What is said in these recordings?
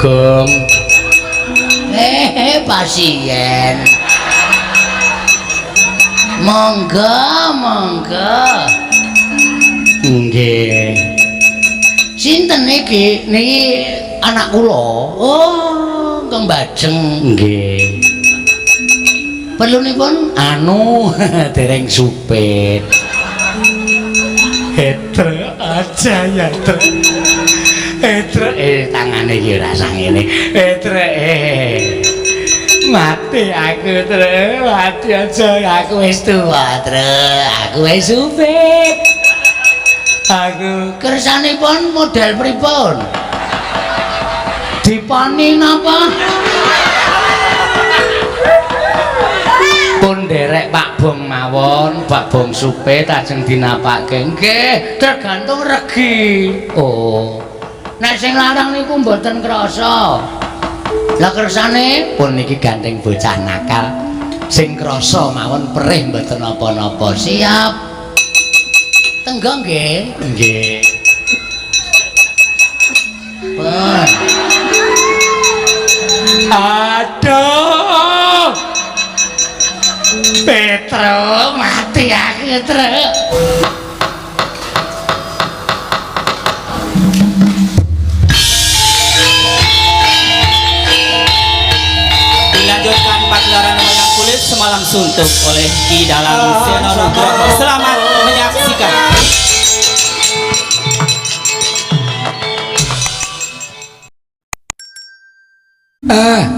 Bagong. Pasien. Monggo, monggo. Nggih. Sinten niki? Niki anak kula. Oh, Kang Bajeng. Nggih. Perlunipun anu dereng supit. Etre aja ya, Tre. Etre tangane iki ora sangene. Etre Mati aku, Tre. Mati aja aku wis tuwa, Tre. Aku wis supit. Aku kersanipun model pripun? Diponi napa? Pun derek Pak Bong mawon, Pak Bong supit ajeng dinapake. Nggih, tergantung regi. Oh. Nek sing larang niku mboten krasa. Lah kersane pun niki gandeng bocah nakal. Sing krasa mawon perih mboten napa-napa. Siap. Tenggo nggih. Nggih. Pun. Aduh. Petro mati aku, Tru. Dilanjutkan pagelaran wayang kulit semalam suntuk oleh Ki Dalang Seno Nugroho. Selamat menyaksikan.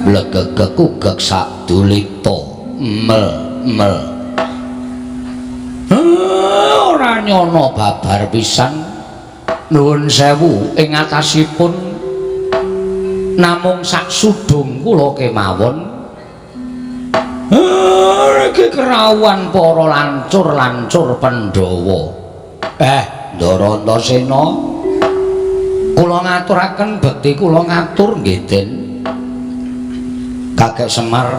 Blegegekugek sak dulita mel mel. Ora nyono babar pisan. Nuwun sewu ing atasipun namung sak sudung kula kemawon. Iki kerawuhan para lancur-lancur Pandhawa. Ndara Antasena, kula ngaturaken bekti kula ngatur nggih Den. Kakek Semar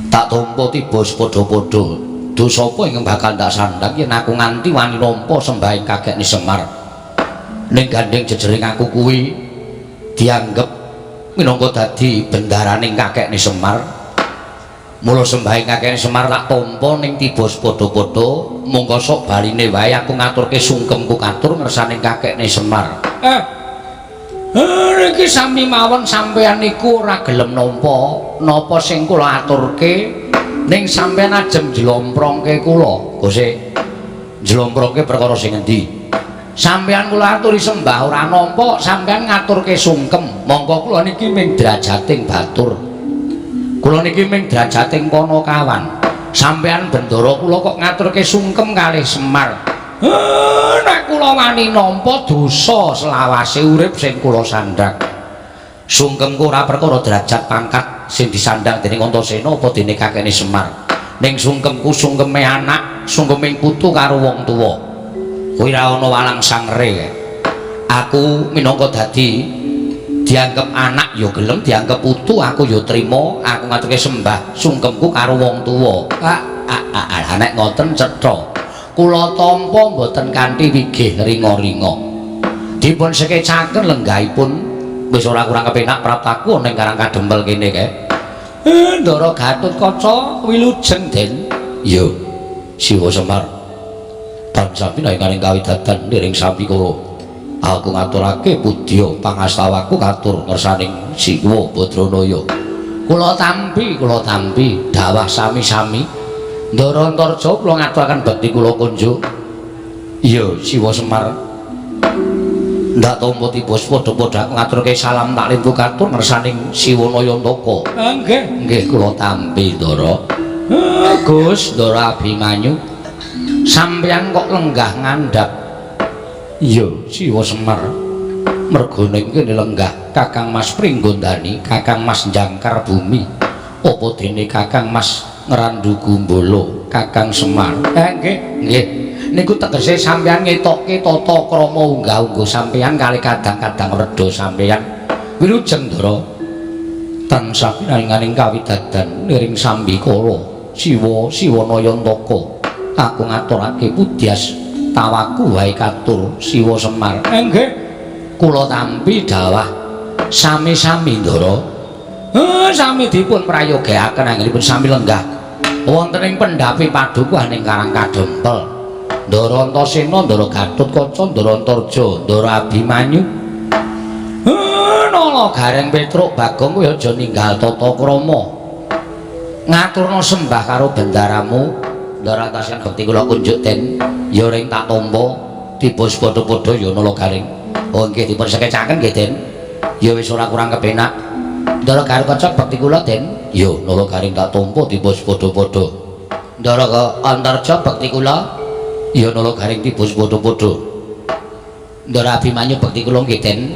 tak tampa tiba sepadha-padha. Dosa apa ingkang bakal tak sandhang yen aku nganti wani nampa sembahing Kakek ni Semar. Ning gandeng jejering aku kuwi dianggep minangka dadi bendaraning Kakek ni Semar. Mula sembahing Kakek ni Semar tak tampa ning tiba sepadha-padha, mongko sok baline wae aku ngaturke sungkemku katur ngersaning Kakek ni Semar. Niki sami mawon sampeyan niku ora gelem nampa napa sing kula aturke, ning sampeyan ajeng njlomprongke kula. Gose njlomprongke perkara sing endi? Sampeyan kula aturi sembah ora nampa, sampeyan ngaturke sungkem. Mongko kula niki ming drajating batur. Kula niki ming drajating panakawan. Sampeyan bendara kula kok ngaturke sungkem kalih Semar. Nek kula wani nampa dosa selawase urip sing kula sandhang. Sungkemku ora perkara derajat pangkat sing disandhang dening Antasena apa dene kakene Semar. Ning sungkemku sungkeme anak, sungkeming putu karo wong tuwa. Kuwi ora ana walang sangre. Aku minangka dadi dianggep anak ya gelem, dianggep putu aku ya trima, aku ngaturke sembah sungkemku karo wong tuwa. Nek ngoten cetha. Kula tampa mboten kanthi wigih ringa-ringa. Dipun sekecaken lenggahipun wis ora kurang kepenak praptaku ana ing Karang Kadempel kene kae. Ndara Gatotkaca wilujeng Den. Iya. Siwa Semar. Tansah pinanganing kawidadan niring sambikara. Aku ngaturake pudya pangastawaku katur ngersaning Siwa Badranaya. Kula tampi dawah sami-sami. Ndara Antarja kula ngaturaken bekti kula kunjuk. Iya, Siwa Semar. Ndak tampa tiba padha-padha aku ngaturke salam taklimku katur ngersaning Siwa Nayantaka. Nggih, nggih kula tampi Ndara. Gus Ndara Abimanyu. Sampeyan kok lenggah ngandhap. Iya, Siwa Semar. Merga ning kene lenggah Kakang Mas Pringgondani, Kakang Mas Jangkar Bumi. Apa dene Kakang Mas Ngrandu Gumbala, Kakang Semar. Nggih, nggih. Niku tegese sampeyan ngetokke tata krama unggah-ungguh sampeyan kali kadang-kadang werda sampeyan. Wilujeng Ndara. Tansah pinaringaning kawidadan niring sambikala Siwa Siwa Nayantaka. Aku ngaturake pudyas tawaku wae katur Siwa Semar. Nggih. Kula tampi dawah sami-sami Ndara. Sami dipun prayogaken anggenipun sami lenggah wonten ing pendhapi padukuhan ing Karang Kadempel. Ndara Antasena, Ndara Gatotkaca, Ndara Antarja, Ndara Abimanyu. Nala Gareng Petruk Bagong kowe aja ninggal tata krama. Ngaturna sembah karo bendaramu. Ndara Antasena bekti kula kunjuk Den, ya ring tak tampa tiba padha-padha ya Nala Gareng. Oh nggih dipun sekecaken nggih Den. Ya wis ora kurang kepenak. Ndara Gatotkaca bekti kula Den. Ya Nala Gareng tak tampa tiba padha-padha. Ndara Antarja bekti kula. Ya Nala Gareng tiba padha-padha. Ndara Abimanyu bekti kula nggih Den.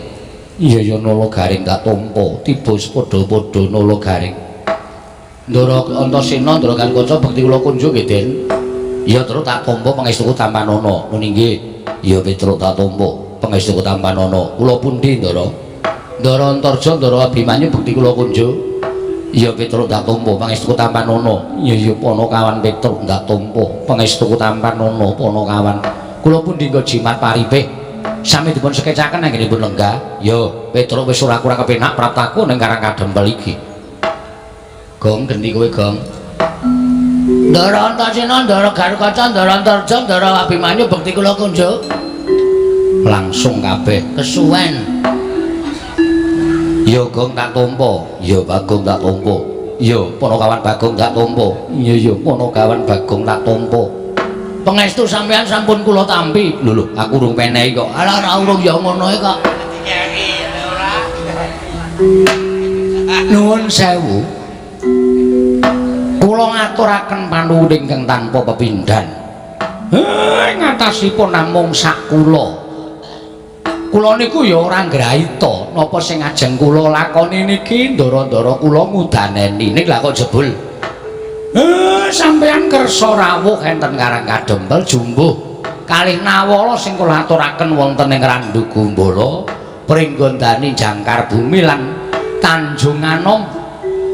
Iya ya Nala Gareng tak tampa tiba padha-padha Nala Gareng. Ndara Antasena, Ndara Gatotkaca bekti kula kunjuk nggih Den. Ya terus tak tampa pangestuku tampanana. Nuni nggih. Ya Petruk tak tampa pangestuku tampanana. Kula pundi Ndara? Ndara Antarja, Ndara Abimanyu bekti kula kunjuk. Ya Petruk tak tampa pangestuku tampanana. Ya ya Panakawan Petruk tak tampa pangestuku tampanana Panakawan. Kula pundi nggo jimat paripih. Sami dipun sekecaken anggenipun lenggah. Ya Petruk wis ora kurang kepenak praptaku ning Karang Kadempel iki. Gong genti kowe Gong. Ndara Antasena, Ndara Gatotkaca, Ndara Antarja, Ndara Abimanyu bekti kula kunjuk. Langsung kabeh kesuwen. Ya Gong tak tampa, ya Bagong tak tampa. Ya Panakawan Bagong tak tampa. Ya ya Panakawan Bagong tak tampa. Pangestu sampean sampun kula tampi. Lho lho, aku urung menehi kok. Alah ora urung ya ngono e kok. Nuwun sewu. Kula ngaturaken panuwun ingkang tanpa pepindhan. Ngatasipun namung sak kula. Kula niku ya ora ngraita napa sing ajeng kula lakoni niki ndara-ndara kula ngudaneni. Ning lha kok jebul. Sampeyan kersa rawuh enten Karang Kadempel jumbuh kalih nawala sing kula aturaken wonten ing Randu Gumbala, Pringgondani Jangkar Bumi lan Tanjung Anom.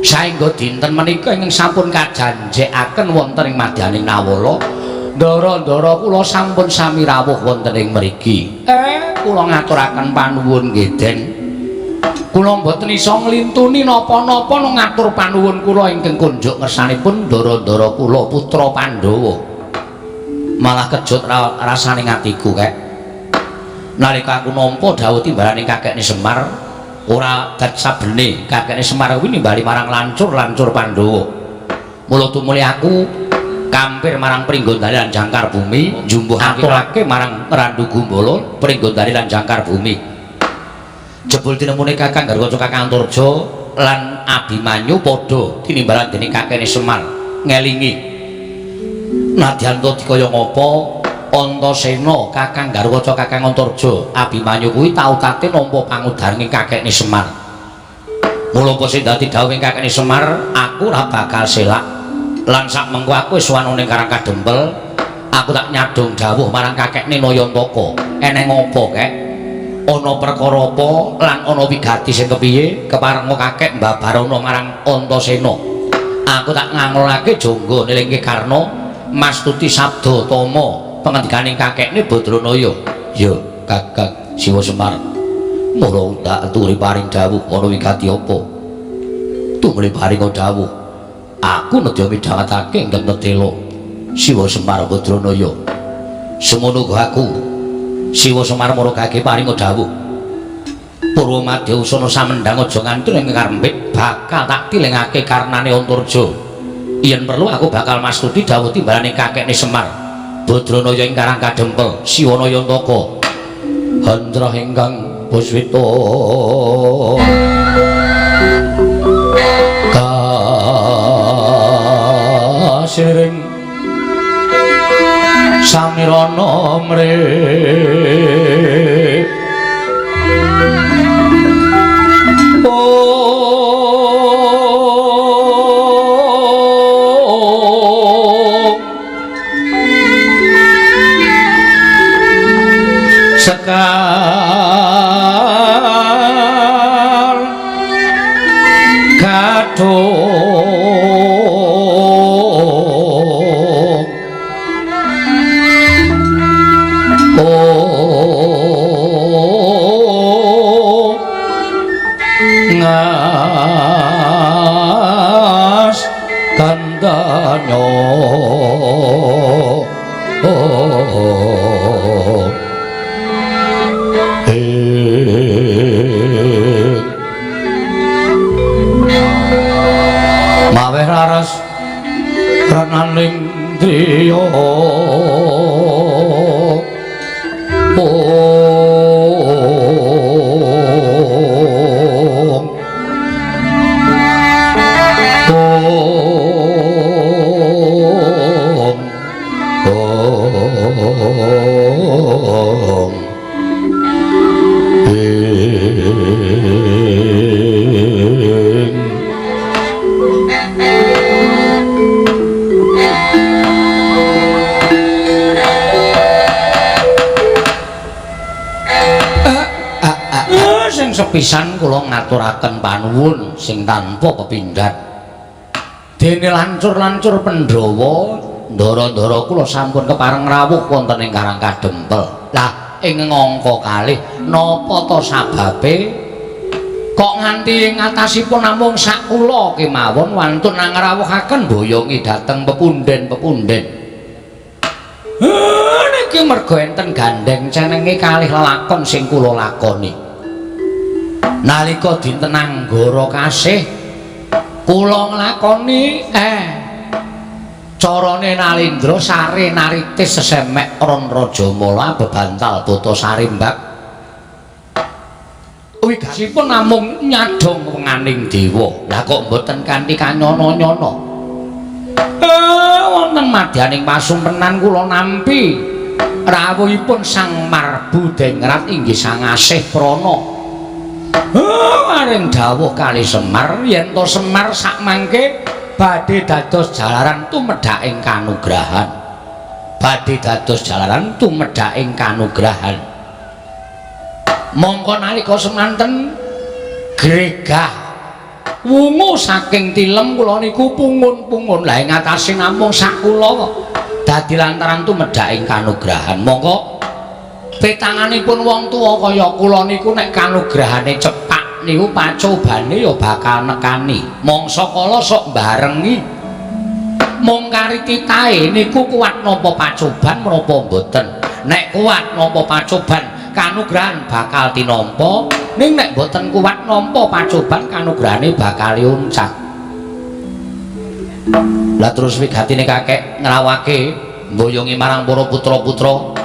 Saengga dinten menika ingkang sampun kajanjekaken wonten ing madyaning nawala, ndara-ndara kula sampun sami rawuh wonten ing mriki. Kula ngaturaken panuwun nggih Den. Kula mboten iso nglintuni napa-napa ngatur panuwun kula ingkang kunjuk ngersanipun ndara-ndara kula putra Pandhawa. Malah kejut rasane atiku kek. Nalika aku nampa dawuh timbalane kakekne Semar, ora dat sabene kakekne Semar kuwi nimbali marang lancur-lancur Pandhawa. Mula tumuli aku kampir marang Pringgondani lan Jangkar Bumi, njumbuh aturake marang Randu Gumbala, Pringgondani lan Jangkar Bumi. Jebul tinemune Kakang Gatotkaca, Kakang Antarja lan Abimanyu padha tinimbalan dening kakekne Semar ngelingi. Nadyan to dikaya ngapa Antasena, Kakang Gatotkaca, Kakang Antarja, Abimanyu kuwi tau tate nampa pangudaring kakekne Semar. Mula apa sing dadi dawuhing kakekne Semar, aku ora bakal selak. Lan sak mengko aku wis sowan ning Karang Kadempel, aku tak nyadong dawuh marang kakekne Nayantaka. Eneng apa kek? Ana perkara apa lan ana wigati sing kepiye keparenga kakek mbabarana marang Antasena. Aku tak nganglake jangga nilingke Karna mastuti sabda tama pengendikaning kakekne Badranaya. Ya Kakang Siwa Semar, mula tak aturi paring dawuh ana wigati apa? Tumuli paring dawuh, aku nedya midhangetake ingkang tetela Siwa Semar Badranaya. Semono uga aku Siwa Semar mara kake paring dawuh, Purwa Madya usana samendhang aja nganti ing karempit bakal tak tilengake karnane Antarja. Yen perlu aku bakal mastuti dawuh timbalane kakekne Semar Badranaya ing Karang Kadempel Siwa Nayantaka. Handrah ingkang puswita kasiring samirana mrih sekar gadhung oh. Ngas kandanyo maweh raras renaning driya Sing sepisan kula ngaturaken panuwun sing tanpa pepindhan. Dene lancur-lancur Pandhawa, ndara-ndara kula sampun kepareng rawuh wonten ing Karang Kadempel. Lah ing ngangka kalih napa ta sababe kok nganti ing atasipun namung sak kula kemawon wantun ngrawuhaken boyongi dhateng pepunden-pepunden. Niki merga enten gandeng cenenge kalih lelakon sing kula lakoni. Nalika dinten Anggara kasih kula nglakoni carane Nalindra sare naritis sesemek Ron Rajamala bebantal bata sarimbak. Wigasipun namung nyadhong wenganing dewa. Lah kok mboten kanthi kanyono-nyono. Wonten madyaning pasumpenan kula nampi rawuhipun Sang Marbu Dengrat inggih Sang Asih Prana. Maring dawuh kali Semar yen to Semar sakmangke badhe dados jalaran tumedhaking kanugrahan. Badhe dados jalaran tumedhaking kanugrahan. Mongko nalika semanten gregah wungu saking tilem kula niku pungun-pungun. Lah ing atase namung sak kula kok dadi lantaran tumedhaking kanugrahan. Mongko petanganipun wong tuwa kaya kula niku nek kanugrahane cepak niku pacobane ya bakal nekani. Mangsa kala sok mbarengi. Mung kari titahe niku kuat nampa pacoban menapa mboten. Nek kuat nampa pacoban kanugrahan bakal tinampa, ning nek mboten kuat nampa pacoban kanugrahane bakal yoncak. Lah terus wigatine kakek ngrawake mboyongi marang para putra-putra.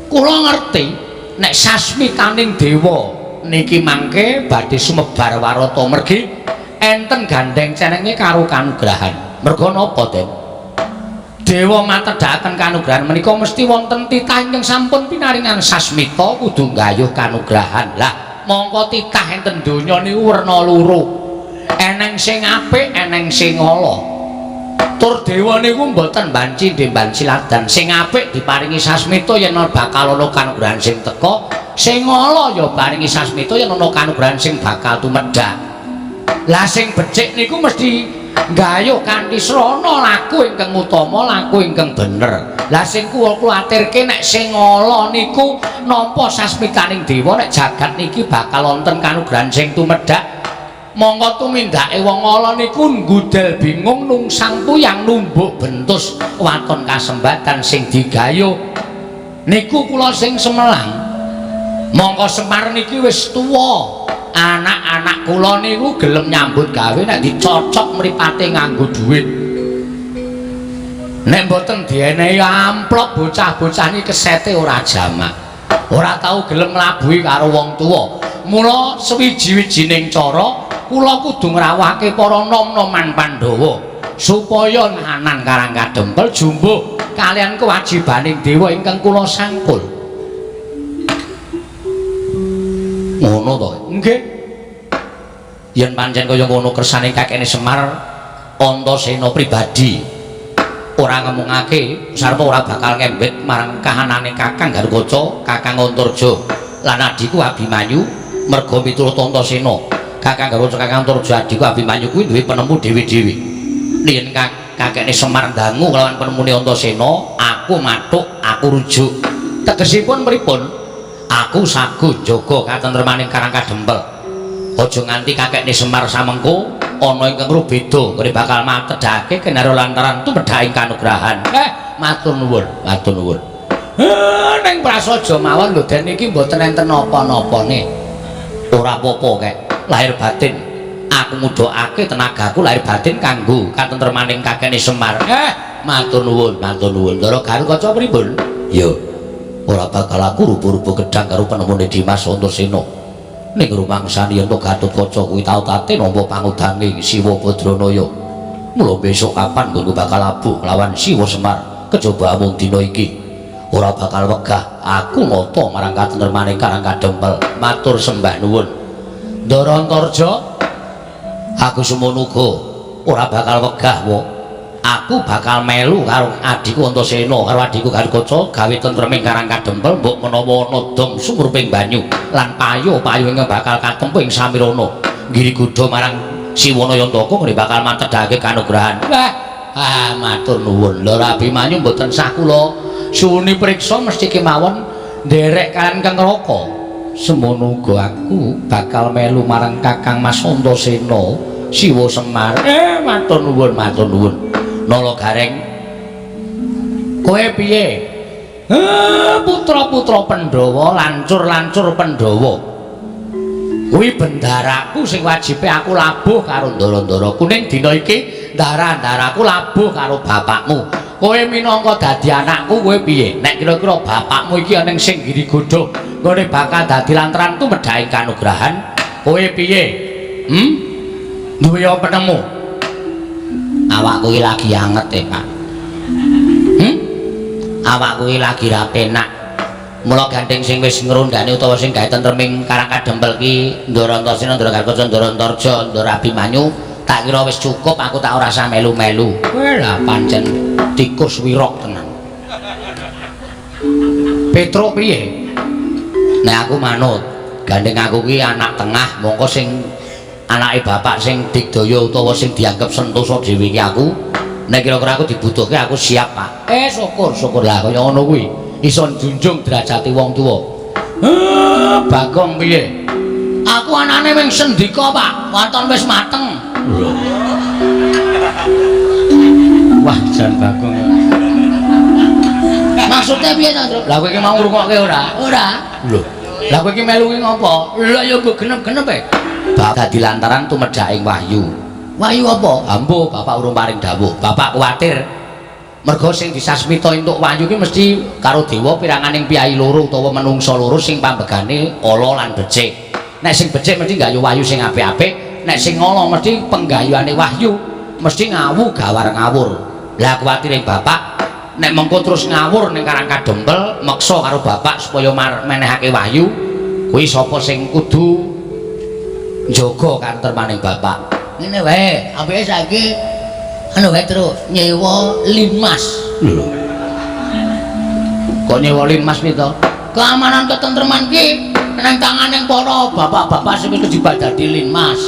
Kula ngerti nek sasmitaning dewa niki mangke badhe sumebar warata mergi enten gandeng cenenge karo kanugrahan. Merga napa, Den? Dewa matedhakaken kanugrahan menika mesti wonten titah ingkang sampun pinaringan sasmita kudu nggayuh kanugrahan. Lah, mongko titah enten donya niku werna loro. Eneng sing apik, eneng sing ala. Tur dewa niku mboten banci ndemban siladan. Sing apik diparingi sasmita yen bakal ana kanugrahan sing teka, sing ala ya paringi sasmita yen ana kanugrahan sing bakal tumedhak. Lah sing becik niku mesti nggayuh kanthi srana laku ingkang utama, laku ingkang bener. Lah sing kula kuwatirke nek sing ala niku nampa sasmitaning dewa nek jagat niki bakal wonten kanugrahan sing tumedhak. Mongko tumindake wong ala niku nggudel bingung nungsang puyang numbuk bentus waton kasembatan sing digayuh niku kula sing semelang. Mongko Semar niki wis tuwa, anak-anak kula niku gelem nyambut gawe nek dicocok mripate nganggo dhuwit. Nek mboten dienehi amplop bocah-bocah niki kesete ora jamak, ora tau gelem nglabuhi karo wong tuwa. Mula sewiji-wijining cara kula kudu ngrawuhake para nom-noman Pandhawa supaya nahanan Karang Kadempel jumbuh kalian kewajibaning dewa ingkang kula sangkul. Ngono to? Nggih. Yen pancen kaya ngono kersane kakene Semar Antasena pribadi ora ngemungake sarta ora bakal ngembet marang kahanane Kakang Garukaca, Kakang Antarja lan adhiku Abimanyu. Merga miturut Antasena, Kakang Garukaca, Kakang Antarja, adhiku Abimanyu kuwi duwe penemu dhewe-dhewe. Yen kakekne Semar dangu kelawan penemune Antasena, aku mathuk, aku rujuk. Tegesipun pripun? Aku sago njaga katentremaning Karang Kadempel. Aja nganti kakekne Semar samengko ana ingkang beda ngene bakal matedhake kinarya lantaran tumedhaking kanugrahan. Matur nuwun, matur nuwun. Ning prasaja mawon lho Den iki mboten enten napa-napane. Ora apa-apa kek, lahir batin. Aku ngudhokake tenagaku lahir batin kanggo katentremaning kakekne Semar. Matur nuwun, matur nuwun. Ndara Garukaca pripun? Ya, ora bakal aku rupa-rupa gedhang karo penemune Dimas Antasena. Ning rumangsani yen Gatotkaca kuwi tau tate nampa pangudange Siwa Badranaya. Mula besok kapan nggonku bakal labuh lawan Siwa Semar kejaba amung dina iki. Ora bakal wegah aku nata marang katentremaning Karang Kadempel. Matur sembah nuwun. Ndara Antarja, aku semono uga ora bakal wegah wo. Aku bakal melu karo adhiku Antasena karo adhiku Garukaca gawe tentreming Karang Kadempel mbok menawa ana dom sumruping banyu lan payo-payo ingkang bakal katempuh ing samirana. Nggiri gudha marang Siwana Yantaka ngene bakal matedhake kanugrahan. Wah, matur nuwun. Lho Abimanyu mboten sah kula suwuni priksa mesti kemawon nderek kalian Kang Raka. Semono uga aku bakal melu marang Kakang Mas Antasena Siwa Semar. Matur nuwun, matur nuwun. Nala Gareng, kowe piye? Putra-putra Pandhawa, lancur-lancur Pandhawa. Kuwi bendaraku sing wajibe aku labuh karo ndara-ndaraku. Ning dina iki ndara-ndaraku labuh karo bapakmu. Kowe minangka dadi anakku, kowe piye? Nek kira-kira bapakmu iki ana sing giri godha, nggone bakal dadi lantaran tumedhaking kanugrahan, kowe piye? Duwe penemu? Awakku iki lagi anget e, Pak. Awakku iki lagi ra penak. Mula gandeng sing wis ngrondhane utawa sing gawe tentreming Karang Kadempel ki Ndara Antasena, Ndara Garukaca, Ndara Antarja, Ndara Abimanyu, tak kira wis cukup aku tak ora usah melu-melu. Kowe lah pancen tikus wirok tenan. Petruk piye? Nek aku manut, gandeng aku ki anak tengah, mongko sing anake bapak sing digdaya utawa sing dianggep sentosa dhewe iki aku. Nek kira-kira aku dibutuhke aku siap, Pak. Syukur, syukur lah kaya ngono kuwi. Iso njunjung derajate wong tuwa. Bagong piye? Aku anane wing sendika, Pak. Waton wis mateng. Wah, jan Bagong. Maksudnya piye ta, Truk? Lah kowe iki mau ngrungokke ora? Ora. Lho. Lah kowe iki melu ki ngopo? Lah ya mbok genep-genep e. Dadi lantaran tumedhaking wahyu. Wahyu apa? Ambo, bapak urung paring dawuh. Bapak kuwatir. Mergo sing disasmita entuk wahyu ki mesti karo dewa piranganing piyai loro utawa menungsa loro sing pambegane ala lan becik. Nek sing becik mesti nggayuh wahyu sing apik-apik, nek sing ala mesti penggayuhane wahyu mesti ngawu gawar ngawur. Lah kuwatire bapak nek mengko terus ngawur ning Karang Kadempel meksa karo bapak supaya menehake wahyu, kuwi sapa sing kudu njaga katentremaning bapak. Ngene wae, apike saiki anu wae terus nyewa linmas. Lho. Kok nyewa linmas piye to? Keamanan ketentreman ki nang tangane para bapak-bapak sing wis kejebak dadi linmas.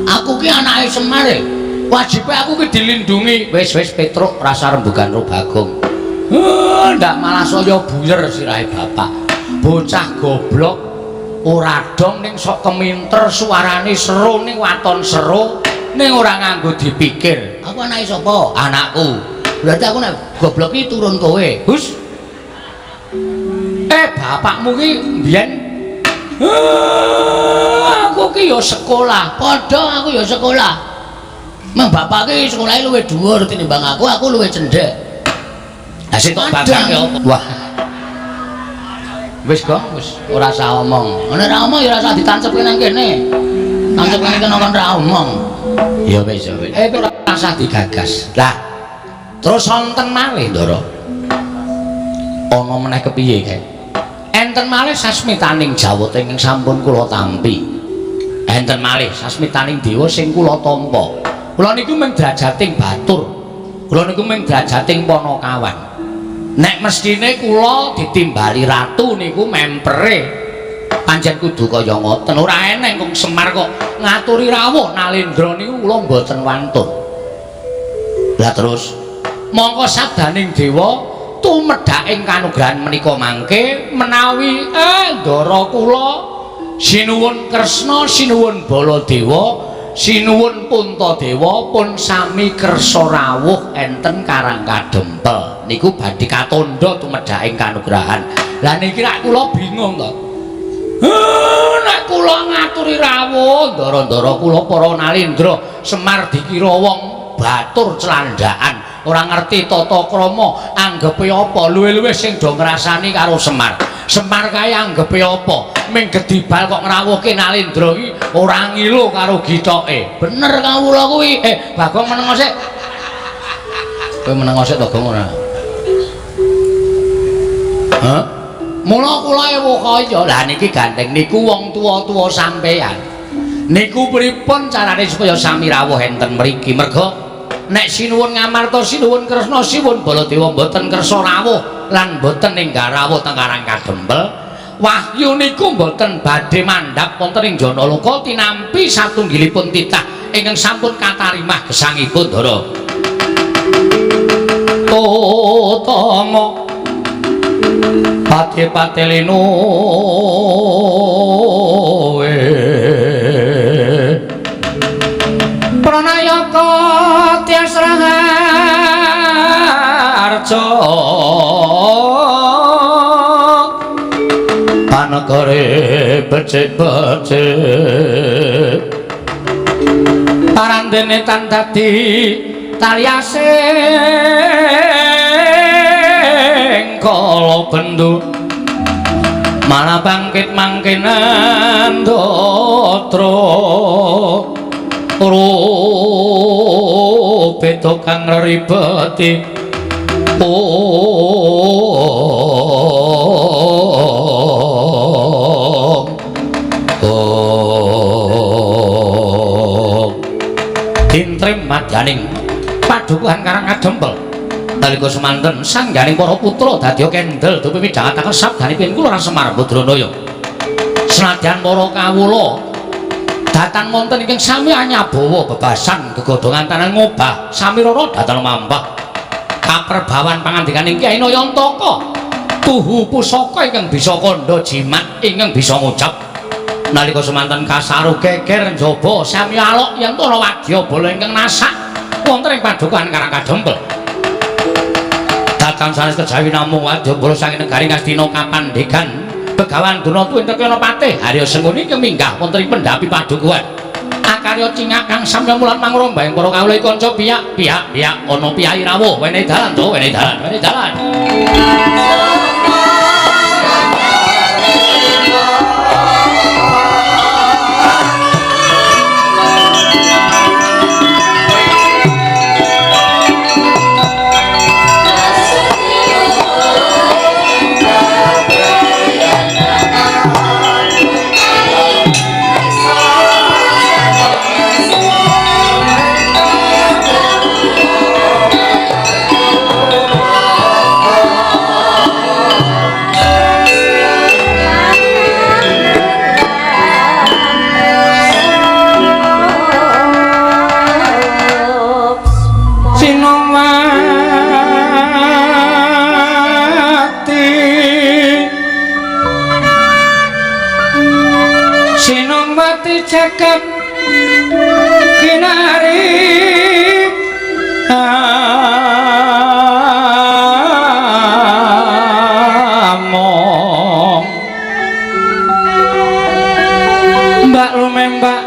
Aku ki anake Semar e. Wajibe aku ki dilindungi. Wis wis Petruk rasa rembugan ro Bagong. Ndak malah saya buyer sirahe bapak. Bocah goblok ora dong ning sok keminter suarane seru ning waton seru ning ora nganggo dipikir. Aku anake sapa? Anakku. Berarti aku nek goblok ki turun kowe. Hus. Bapakmu ki mbiyen aku ki ya sekolah. Padha aku ya sekolah. Mang bapak ki sekolahe luwih dhuwur tinimbang aku, aku luwih cendhek. Lah sing tok banggake apa? Wah. Wis kok, wis ora usah omong. Nek ora omong ya ora usah ditancepke nang kene. Tancepke nang kene kon ora omong. Ya wis, ya wis. Ora usah digagas. Lah, terus wonten malih, Ndara. Ana meneh kepiye kae? Enten malih sasmitaning jawata ingkang sampun kula tampi. Enten malih sasmitaning dewa sing kula tampa. Kula niku mung drajating batur. Kula niku mung drajating panakawan. Nek mestine kula ditimbali ratu niku mempere. Pancen kudu kaya ngoten. Ora eneng kong Semar kok ngaturi rawuh Nalendra niku kula mboten wantun. Lah terus mongko sabdaning dewa tumedhaking kanugrahan menika mangke menawi ndara kula Sinuwun Kresna, sinuwun Baladewa, sinuwun Puntadewa pun sami kersa rawuh enten Karang Kadempel. Niku badhe katandha tumedhaking kanugrahan. Lah niki rak kula bingung to. Nek kula ngaturi rawuh, ndara-ndara kula para nalendra Semar dikira wong batur clandaan, ora ngerti tata krama, anggepe apa luwih-luwih sing do ngrasani karo Semar. Semar kae anggepe apa? Ming gedibal kok ngrawuhke nalendra iki ora ngilu karo gitoke. Bener kawula kuwi. Bagong meneng sik. Kowe meneng sik to, Gong, ora? Hah? Mula kula ewuh kaya. Lah niki gandeng niku wong tuwa-tuwa sampeyan. Niku pripun carane supaya sami rawuh enten mriki? Merga nek sinuwun Ngamarta, sinuwun Kresna, sinuwun Baladewa mboten kersa rawuh lan mboten enggal rawuh teng Karang Kadempel, wahyu niku mboten badhe mandhap wonten ing Janaloka tinampi satunggilipun titah ingkang sampun katarimah gesangipun Ndara. Totama pati-pati linuwe pranayaka tias raharja panegare becik-becik parandene tan dadi taliasing kala bendu malah bangkit mangkenan datra beda kang ribeti tintrim madyaning padukuhan Karang Kadempel nalika semanten sangganing para putra dadya kendel dupi midhangetaken sabdanipun kula Semar Badranaya. Senadyan para kawula datang wonten ingkang sami anyabawa bebasan gegodhongan tanah ngobah sami rara datan mampah kaperbawan pangandikaning Kyai Nayantaka tuhu pusaka ingkang bisa kandha jimat ingkang bisa ngucap. Nalika semanten kasaru geger njaba sami alok yen ana wadya bala ingkang nasak wonten ing padukuhan Karang Kadempel. Datang sanes kejawi namung wadya bala saking negari Ngastina kapandegan Begawan Durna tuwin Tekana Patih Harya Sengkuni minggah wonten ing pendhapi padukuhan. Akarya cingak kang samya mulat mangrombayang para kawula kanca piyak piyak piyak ana piyayi rawuh wene dalan to wene dalan wene dalan. Sinongwati jagat kinari among mbak lumembak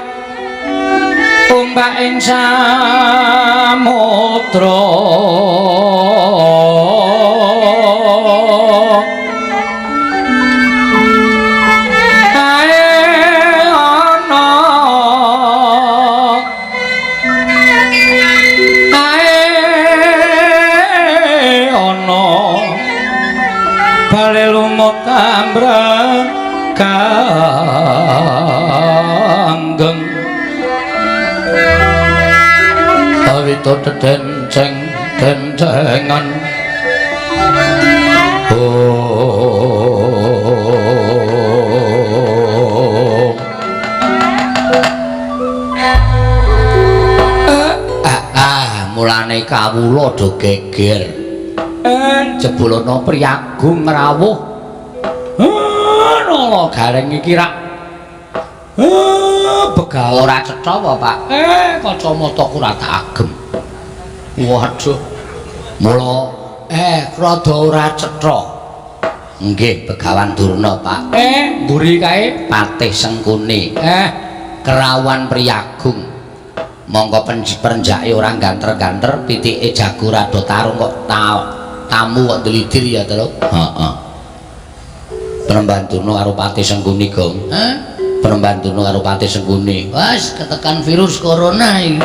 ombak ing samudra kanggeng awito dedenceng dencengan mulane kawula do geger jebulana priyagung rawuh. Nala gareng iki rak Begal ora cetha apa, Pak? Kacamataku ora tak agem. Waduh. Mula rada ora cetha. Nggih, Begawan Durna, Pak. Mburi kae Patih Sengkuni. Kerawan Priyagung. Monggo perenjake ora ganter-ganter, pitike jago rada tarung kok tamu kok dlidir ya, Tru. Heeh. Penemban Durna karo Patih Sengkuni, Gong. Hah? Penemban Durna karo Patih Sengkuni. Wes ketekan virus corona iki.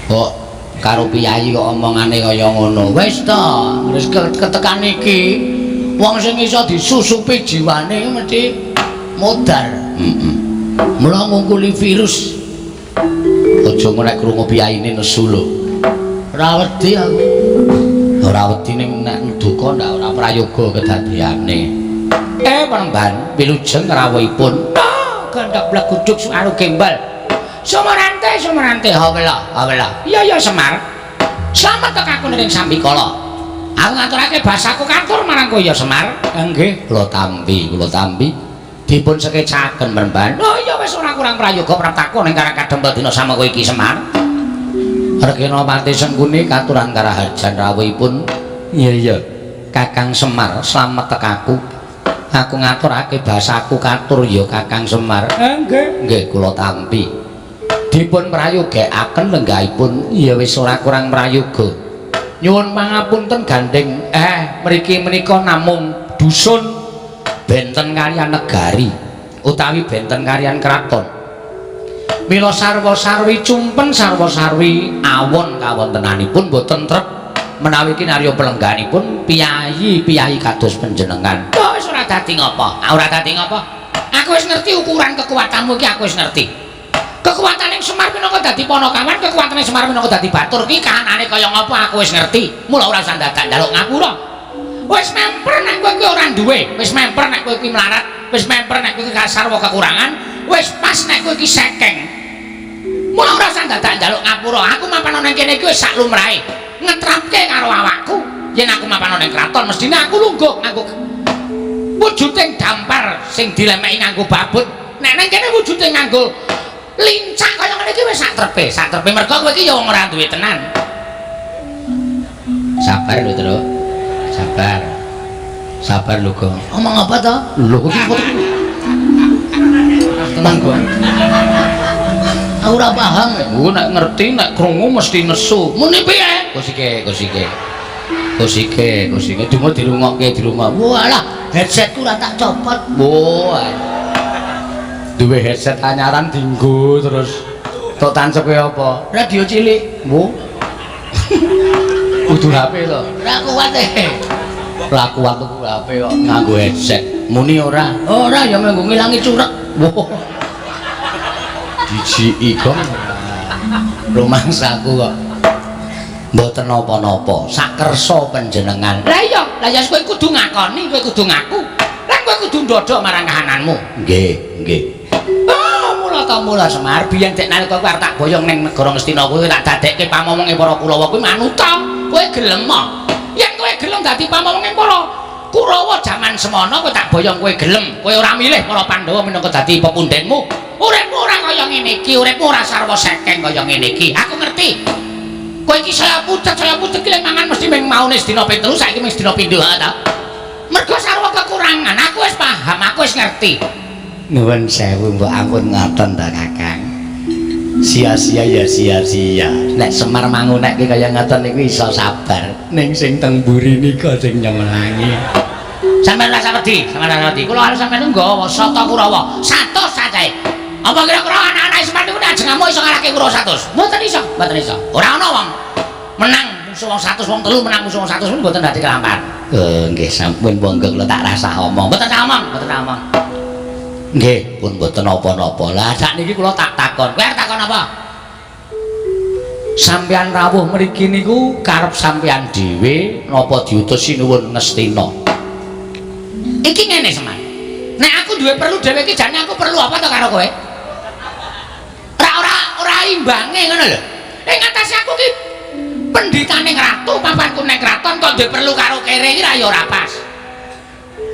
Kok karo piyayi kok omongane kaya ngono. Wis to, wis ketekan iki wong sing iso disusupi jiwane mesti modar. Heeh. Mula ngungkuli virus. Aja nek krungu piyayine nesu lho. Ora wedi aku. Ora wedi ning nek duka ndak ora prayoga kedadeyane. Penemban wilujeng rawuhipun. Gandhak bleguduk suaru gembal. Sumarante, sumarante, hawela, hawela. Iya ya Semar. Slamet tek aku ning sambikala. Aku ngaturake basaku katur marang kowe ya Semar. Nggih, kula tampi, kula tampi. Dipun sekecaken Penemban. Oh iya wis ora kurang prayoga praptaku ning Karang Kadempel dina sama kowe iki Semar. Regena Patih Sengkuni katuran karaharjan rawuhipun. Iya iya. Kakang Semar, slamet tek aku. Aku ngaturake basaku katur ya Kakang Semar. Nggih. Nggih, kula tampi. Dipun prayogekaken lenggahipun. Ya wis ora kurang prayoga. Nyuwun pangapunten gandeng. Mriki menika namung dusun benten kaliyan negari utawi benten kaliyan kraton. Mila sarwa-sarwi cumpen sarwa-sarwi awon kawontenanipun boten trep menawi kinarya pelengganipun piyayi-piyayi kados panjenengan. Oh, wis ora dadi ngapa? Ora dadi ngapa? Aku wis ngerti ukuran kekuatanmu iki, aku wis ngerti. Kekuatane Semar minangka dadi panakawan, kekuatane Semar minangka dadi batur iki kahanane kaya ngapa aku wis ngerti. Mula ora usah dadak njaluk ngapura. Wis memper nek kowe iki ora duwe, wis memper nek kowe iki melarat, wis memper nek kowe iki sarwa kekurangan, wis pas nek kowe iki sekeng. Mula ora usah dadak njaluk ngapura. Aku mapan nang kene iki wis sak lumrahe. Ngetrapke karo awakku. Yen aku mapan nang kraton mestine aku lungguh nganggo wujuding dampar sing dilemeki nganggo babut. Nek nang kene wujude nganggo lincak kaya ngene iki wis sak trepe, sak trepe mergo kowe iki ya wong ora duwe tenan. Sabar lho, Tru. Sabar. Sabar lho, Gong. Omong apa to? Lho kok iki tenang, Gong. Aku ora paham. Ku nek ngerti nek krungu mesti nesu. Muni piye? Kusike, kusike. Kusike, kusike dungo dirungokke dirungok. Walah, headsetku ora tak copot. Wah. Duwe headset anyaran dinggo terus. Tok tancepe apa? Radio cilik. Wo. Kudu HP to. Ora kuat e. Ora kuat tuku HP kok nganggo headset. Muni ora? Ora ya nganggo ngilangi curek. Wo. Dijiki Gong. Rumangsaku kok mboten napa-napa. Sakersa panjenengan. Lah iya, lah ya kowe kudu ngakoni, kowe kudu ngaku. Lan kowe kudu ndodok marang kahananmu. Nggih, nggih. Oh, mula ta mula Semar, biyen dek nalika kowe arep tak boyong ning negara Ngastina kuwi tak dadekke pamomonge para Kurawa kuwi manuta. Kowe gelem ah? Yen kowe gelem dadi pamomonge para Kurawa jaman semono kowe tak boyong kowe gelem. Kowe ora milih para Pandhawa minangka dadi pepundhenmu. Uripmu ora kaya ngene iki, uripmu ora sarwa sekeng kaya ngene iki. Aku ngerti. Kowe iki saya pucet iki lek mangan mesti ming maune sedina ping 3, saiki ming sedina pindho ha ta. Mergo sarwa kekurangan, aku wis paham, aku wis ngerti. Nuwun sewu mbok ampun ngoten ta Kakang. Sia-sia ya sia-sia. Nek Semar mangunekke kaya ngoten niku iso sabar. Ning sing teng mburi nika sing nyemelangi. Sampeyan ora wedi, sampeyan ora wedi. Kula karo sampeyan nggawa sata Kurawa, 100 sajae. Apa kira-kira anak-anak Semar niku nek ajeng ngamuk iso ngalahke Kurawa 100? Mboten iso, mboten iso. Ora ana wong menang musuh wong 100 wong telu menang musuh wong 100 mboten dadi kelampahan. Nggih sampun monggo kula tak rasah omong. Mboten tak omong, mboten tak omong. Nggih, pun mboten napa-napa. Lah sakniki kula tak takon. Kowe arep takon apa? Sampeyan rawuh mriki niku karep sampeyan dhewe napa diutus Sinuwun Ngastina? Iki ngene Semar. Nek aku duwe perlu dhewe iki jane aku perlu apa to karo kowe? Ora imbange ngono lho. Ing atase aku ki pendhitane ratu, papanku ning kraton kok duwe perlu karo kere iki ra ya ora pas.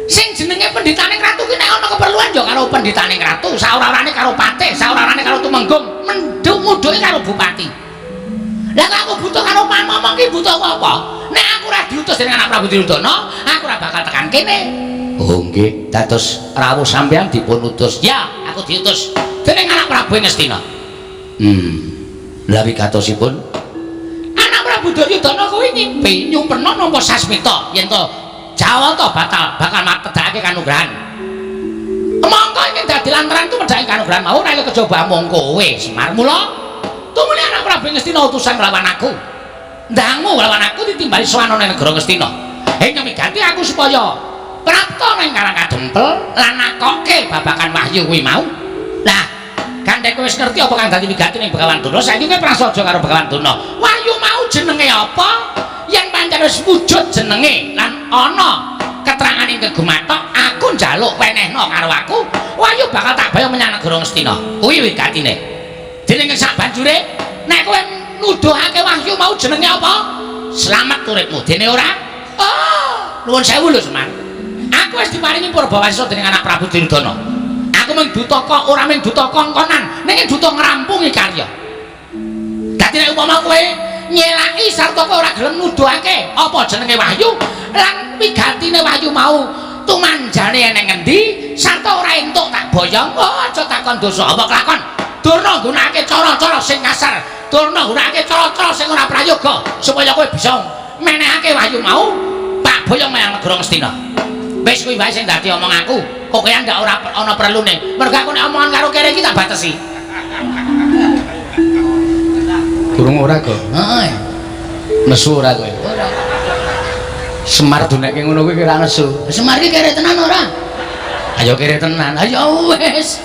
Sing jenenge pendhitaning ratu ki nek ana keperluan ya karo pendhitaning ratu, saora-orane karo patih, saora-orane karo tumenggung, menduk mudhuke karo bupati. Lah kok aku butuh karo pamomong ki butuh apa? Nek aku ora diutus dening anak Prabu Duryudana, aku ora bakal tekan kene. Oh nggih, dados rawuh sampeyan dipun utus. Ya, aku diutus dening anak Prabu Ngastina. Lah wigatosipun anak Prabu Duryudana kuwi ngimpi nyumperna nampa sasmita yen to Jawata batal bakal matedhake kanugrahan. Mongko ingkang dadi lantaran tumedhake kanugrahan mau ora kejaba mung kowe Semar. Mula tumuli anak Prabu Ngastina utusan nglawan aku. Ndangmu nglawan aku ditimbali sowan ana negara Ngastina. Ing miganti aku supaya prapta nang Karang Kadempel lan nakokke babagan wahyu kuwi mau. Lah, gandeng kowe wis ngerti apa kang dadi wigati ning Begawan Durna, saiki kowe prasaja karo Begawan Durna. Wahyu mau jenenge apa? Yen pancen wis wujud jenenge lan ana keterangan ing kegumathok, aku njaluk wenehno karo aku, wahyu bakal tak bayang menyang negara Ngastina. Kuwi wigatine. Dening sak banjure nek kowe nuduhake wahyu mau jenenge apa? Slamet uripmu. Dene ora? Oh, nuwun sewu lho Semar. Aku wis diparingi purbawasisa dening anak Prabu Duryudana. Aku mung duta kok ora mung duta kongkonan, ning duta ngrampungi karya. Dadi nek upama kowe nyelaki sarta kowe ora gelem nuduhake apa jenenge wahyu lan wigatine wahyu mau tumanjane eneng ngendi sarta ora entuk tak boyong, oh aja takon dosa apa kelakon. Durna nggunakake cara-cara sing kasar, Durna nggunakake cara-cara sing ora prayoga supaya kowe bisa menehake wahyu mau tak boyong menyang negara Ngastina. Wis kuwi wae sing dadi omong aku. Kok kaya ndak ora ana perlune. Mergo aku nek omongan karo kere iki tak batesi. Durung ora kok. Heeh. Nesu ora kowe? Ora. Semar dunekke ngono kuwi kira nesu. Semar iki kere tenan ora? Ayo kere tenan. Ayo wis.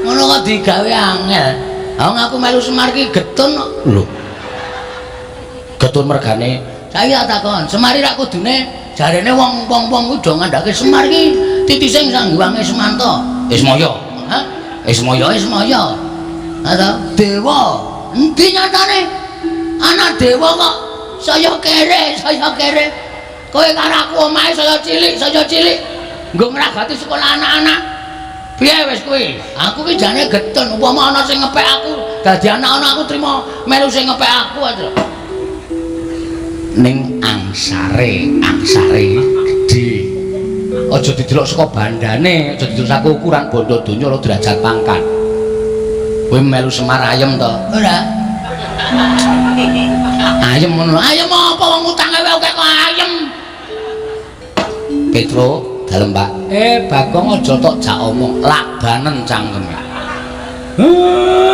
Ngono kok digawe angel. Wong aku melu Semar ki getun kok. Lho. Getun mergane. Saiki tak takon, Semar iki rak kudune jarene wong-wong kuwi do ngandhake Semar ki titise Sang Hyang Ismanta. Ismaya. Hah? Ismaya, Ismaya. Ha ta? Dewa. Endi nyatane? Anak dewa kok saya kere, saya kere. Kowe karo aku omahe saya cilik, saya cilik. Nggo ngragati sekolah anak-anak. Piye wis kuwi? Aku ki jane getun upama ana sing ngepek aku, dadi anak-anak aku trimo melu sing ngepek aku aja. Ning angsare, angsare gedhe. Aja didelok saka bandane, aja didelok saka ukuran bondo donya lho derajat pangkat. Kowe melu Semar ayem to? Ora. Ayem ngono. Ayem apa wong utange wae akeh kok ayem. Petro, dalem Pak. Bagong aja tok jak omong, lakbanen cangkeme.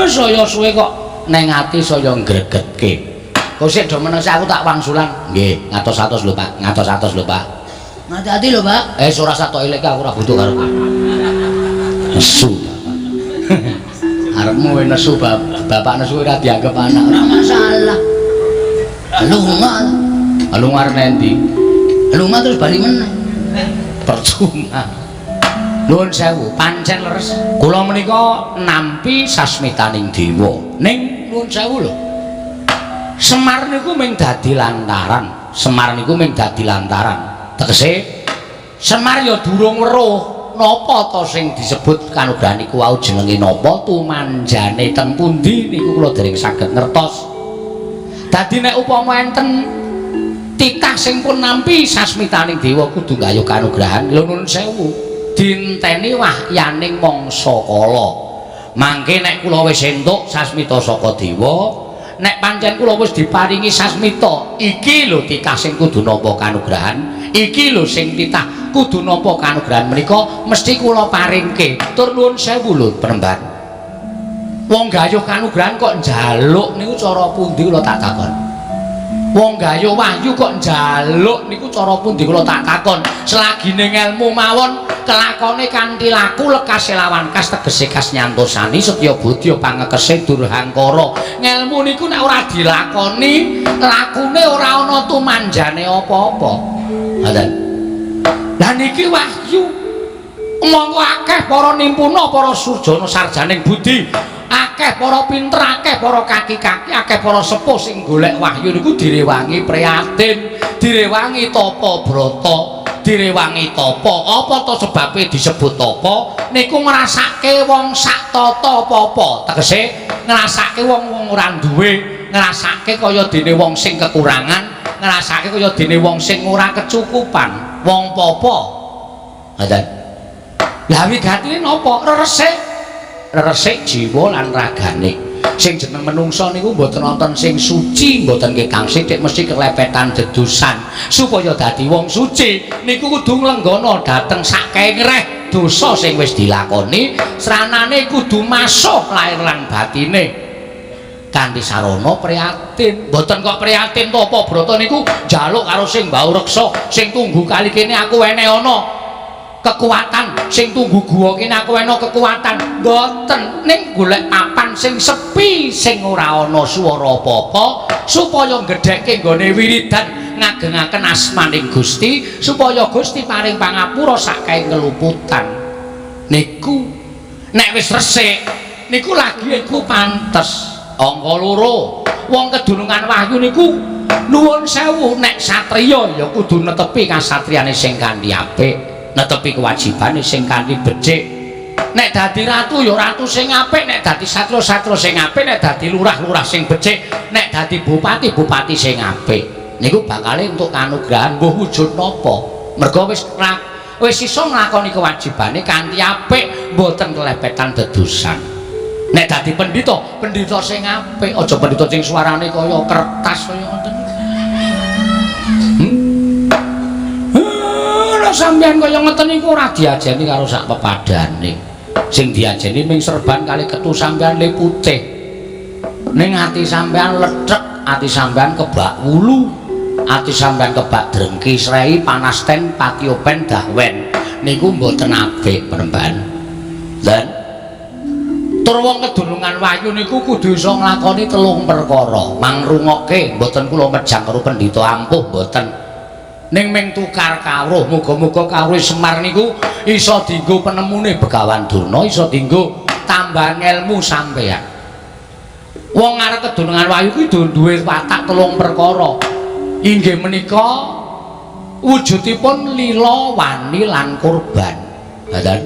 Saya suwe kok neng ati saya ngregetke. Kok sik do meneng aku tak wangsulan. Nggih, ngatos-atos lho Pak, ngatos-atos lho Pak. Hati-hati lho Pak. Ora usah tok eleke aku ora butuh karo kowe. Nesu Bapak. Arepmu nesu bapak nesu ora dianggep anak, ora masalah. Lunga. Lunga arep endi? Lunga terus bali meneh. Percuma. Nuwun sewu, pancen leres. Kula menika nampi sasmitaning dewa. Ning nuwun sewu lho. Semar niku mung dadi lantaran. Semar niku mung dadi lantaran. Tegese Semar ya durung weruh napa to sing disebut kanugrahan niku wau jenenge napa tumanjane teng pundi niku kula dereng saged ngertos. Dadi nek upama enten titah sing pun nampi sasmitaning dewa kudu gayuh kanugrahan lho nuwun sewu dinteni wahyaning mangsa kala. Mangke nek kula wis entuk sasmita saka dewa, nek pancen kula wis diparingi sasmita, iki lho titah sing kudu nampa kanugrahan, iki lho sing titah kudu nampa kanugrahan menika mesti kula paringke. Tur nuwun sewu lho penemban. Wong gayuh kanugrahan kok njaluk niku cara pundi kula tak takon. Wong gayuh wahyu kok njaluk niku cara pundi kula tak takon. Selagine ngelmu mawon kelakone kanthi laku lekas lawan kas tegese kas nyantosani setya bodya pangekese durhangkara. Ngelmu niku nek ora dilakoni, lakune ora ana tumanjane apa-apa. Ngoten. Lah niki wahyu. Monggo akeh para nimpuna, para surjana sarjaning budi, akeh para pinter, akeh para kaki-kaki, akeh para sepuh sing golek wahyu niku direwangi prihatin, direwangi tapa brata. Direwangi tapa. Apa to sebabe disebut tapa? Niku ngrasake wong sak tata apa-apa. Tegese ngrasake wong-wong ora duwe, ngrasake kaya dene wong sing kekurangan, ngrasake kaya dene wong sing ora kecukupan, wong papa. Ngoten. Lah wigatine napa? Reresik. Reresik jiwa lan ragane. Sing jeneng menungsa niku mboten wonten sing suci, mboten ketang sithik mesti kelepetan dedusan. Supaya dadi wong suci niku kudu nglenggana dhateng sakengreh dosa sing wis dilakoni, sranane kudu masuh lair lan batine. Kanthi sarana prihatin. Mboten kok prihatin tapa brata niku njaluk karo sing mbau reksa, sing tunggu kali kene aku wene ana kekuatan, sing tunggu guwa kene aku ana kekuatan. Mboten, ning golek papan sing sepi, sing ora ana swara apa-apa, supaya gedhekke nggone wiridan ngagengaken asmaning Gusti, supaya Gusti paring pangapura sakae ngeluputan. Niku nek wis resik niku lagi iku pantes. Angka loro, wong kedunungan wahyu niku nuwun sewu, nek satriya ya kudu netepi kasatriyane sing kanthi apik, netepi kewajibane sing kanthi becik. Nek dadi ratu ya ratu sing apik, nek dadi satria-satria sing apik, nek dadi lurah-lurah sing becik, nek dadi bupati-bupati sing apik. Niku bakale entuk kanugrahan mbuh wujud napa. Mergo wis wis iso nglakoni kewajibane kanthi apik, mboten kelepetan dedusan. Nek dadi pendhita, pendhita sing apik, aja pendhita sing suarane kaya kertas kaya ngoten. Lah sampeyan kaya ngeten niku ora diajeni karo sak pepadane. Sing diajeni ming serban kali ketu sampeyan le putih. Ning ati sampeyan lethek, ati sampeyan kebak wulu, ati sampeyan kebak drengki srei panas ten patiopen dahwen. Niku mboten apik penemban. Lan tur wong kedunungan wahyu niku kudu iso nglakoni telung perkara. Mangrungokke mboten kula mejang karo pendhita ampuh mboten. Ning ming tukar kawruh, muga-muga kawruh Semar niku iso dienggo penemune Begawan Durna, iso dienggo tambahan ilmu sampeyan. Wong arep kedunungan wahyu kuwi duwe watak telung perkara. Inggih menika wujudipun lila, wani lan kurban. Ngoten.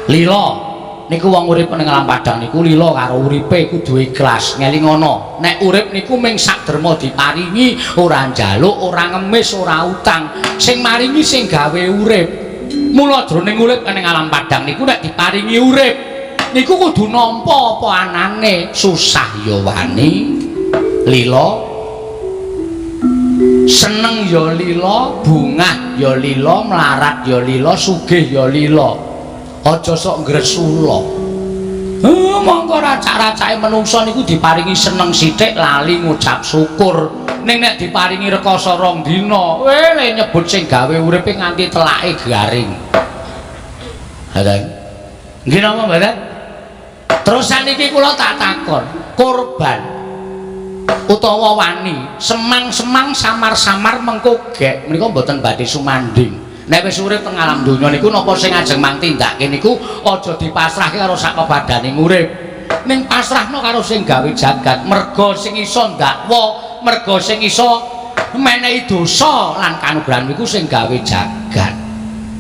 Lila niku wong urip ning alam padang niku lila karo uripe kudu ikhlas. Ngelingono, nek urip niku ming sak derma diparingi, ora njaluk, ora ngemis, ora utang. Sing maringi sing gawe urip. Mula jroning urip ning alam padang niku nek diparingi urip niku kudu nampa apa anane, susah ya wani, lila, seneng ya lila, bungah ya lila, melarat ya lila, sugih ya lila. Aja sok ngresula. Mongko racak-racake menungsa niku diparingi seneng sithik lali ngucap syukur. Ning nek diparingi rekoso rong dina, le nyebut sing gawe uripe nganti telake garing. Ngoten. Nggih napa mboten? Terus saniki kula tak takon, korban utawa wani, semang-semang samar-samar mengko gek menika mboten badhe sumanding. Nek wis urip teng alam donya niku napa sing ajeng mang tindake niku aja dipasrahke karo sak pepadane urip. Ning pasrahno karo sing gawe jagat, merga sing iso ndakwa, merga sing iso menehi dosa lan kanugrahan niku sing gawe jagat.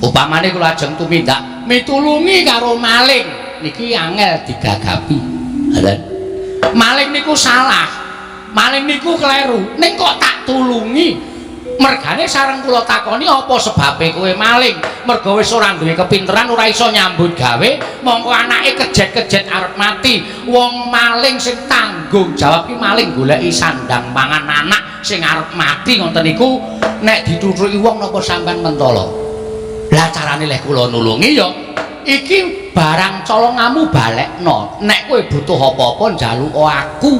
Upamane kula ajeng tumindak mitulungi karo maling, niki angel digagapi. Ngoten. Maling niku salah. Maling niku kleru. Ning kok tak tulungi? Mergane sareng kula takoni apa sebabe kowe maling? Merga wis ora duwe kepinteran, ora iso nyambut gawe, mongko anake kejet-kejet arep mati. Wong maling sing tanggung jawab ki maling goleki sandang pangan anak sing arep mati ngoten niku nek dituthuki wong napa sampean mentala? Lah carane leh kula nulungi ya iki barang colongamu balekno. Nek kowe butuh apa-apa njaluk aku.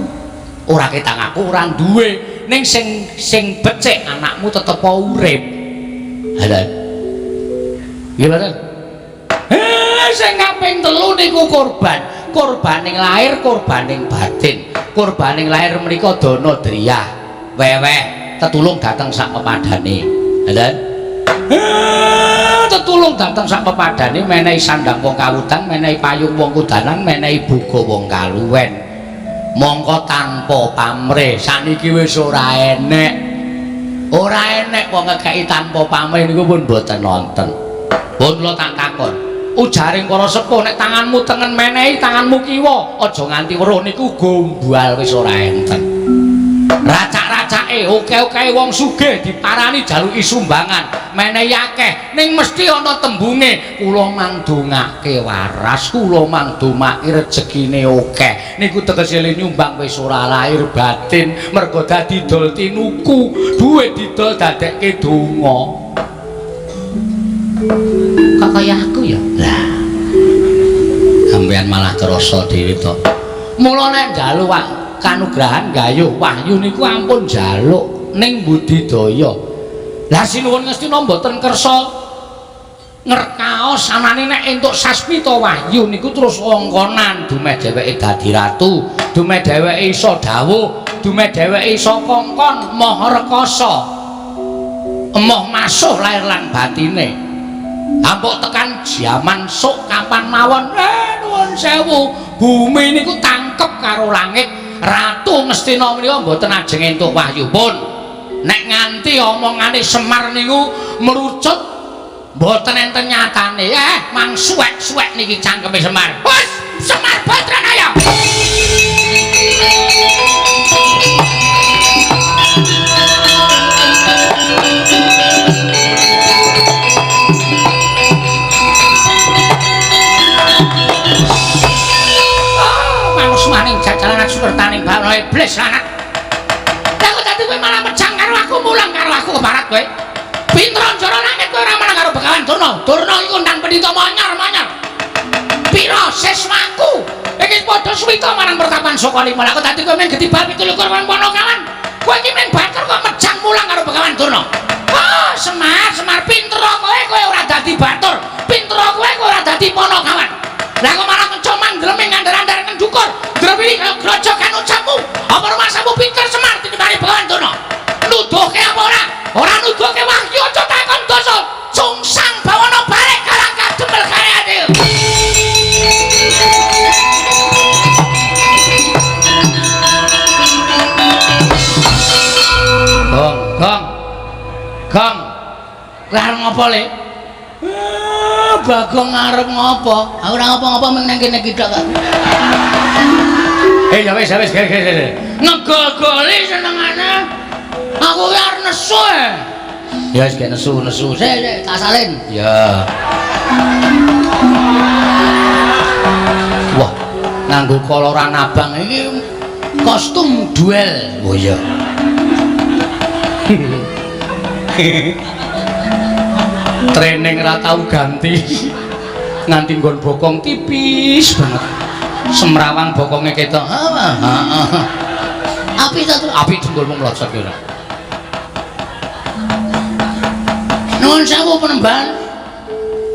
Ora ketang aku ora duwe. Ning sing sing becik anakmu tetep urip. Lha. Nggih mboten? Sing kaping telu niku korban. Korbaning lahir, korbaning batin. Korbaning lahir menika dana driyah, weweh, tetulung dateng sak pepadane. Lha. Tetulung dateng sak pepadane menehi sandang wong kawudan, menehi payung wong kudanan, menehi buga wong kaluwen. Mongko tanpa pamrih saniki wis ora enek. Ora enek wong ngekeki tanpa pamrih niku pun mboten nonton. Pun kula tak takon. Ujaring para sepuh nek tanganmu tengen menehi tanganmu kiwa, aja nganti weruh niku gombal wis ora enten. Racak-racake oke-oke wong sugih diparani jaluki sumbangan, menehi akeh ning mesti ana tembunge kula mangdongake waras, kula mangdomake rejekine akeh. Niku tegese le nyumbang wis ora lahir batin, mergo dadi dol tinuku, duwe didol dadekke donga. Kok kaya aku ya? Lah. Sampeyan malah krasa dhewe to. Mula nek njaluk kanugrahan gayuh wahyu niku ampun njaluk ning budidaya. Lah sinuwun Ngastina mboten kersa ngerkaos anane nek entuk sasmita wahyu niku terus wongkonan dumeh dheweke dadi ratu, dumeh dheweke iso dawuh, dumeh dheweke iso kongkon maha rekasa. Emoh masuh lahir lan batine. Ampuk tekan jaman sok kapan mawon nuwun sewu bumi niku tangkep karo langit. Ratu Ngastina menika mboten ajeng entuk wahyu pun. Nek nganti omongane Semar niku merucut mboten enten nyatane. Mang suwek-suwek niki cangkeme Semar. Wes, Semar Badranaya. Maning jajalan sukertaning bawana iblis lanat. Lah kok dadi kowe malah mejang karo aku, mulang karo aku kebarat kowe. Pinter njara langit kowe ora menang karo Begawan Durna. Durna iku ndang pendhita monyar-monyar. Pira siswaku? Iki padha suwita marang pertapan Sukalima. Lah kok dadi kowe mung getibal 27 Ponokawan. Kowe iki mung batur kok mejang mulang karo Begawan Durna. Ah, Semar, Semar pinter kowe, kowe ora dadi batur. Pinter kowe, kowe ora dadi Ponokawan. Lah kok malah kecoman ndreming andar-andar ndukur. Ndreming kaya grojokan ucapmu. Apa rumasamu pinter Semar tinimbang Begawan Durna? Nuduhke apa ora? Ora nuduhke wahyu aja takon dosa. Sungsang bawana balik karang kademel kareate. Gong, gong. Gong. Kowe arep ngopo, Le? Bagong arep ngopo? Aku ora ngopo-ngopo mung nang kene iki tok kok. Ya wis, ya wis, ge. Ngegol-goli senengane. Aku ki arep nesu. Ya wis gek nesu-nesu. Sik, sik, tak salin. Ya. Wah, nganggo koloran abang iki kostum duel. Oh iya. Training ra tau ganti. Nganti nggon bokong tipis banget. Semrawang bokonge ketok. Heeh. Api ta tuh? Api dengkulmu mlocot ki ora. Nuwun sewu penemban.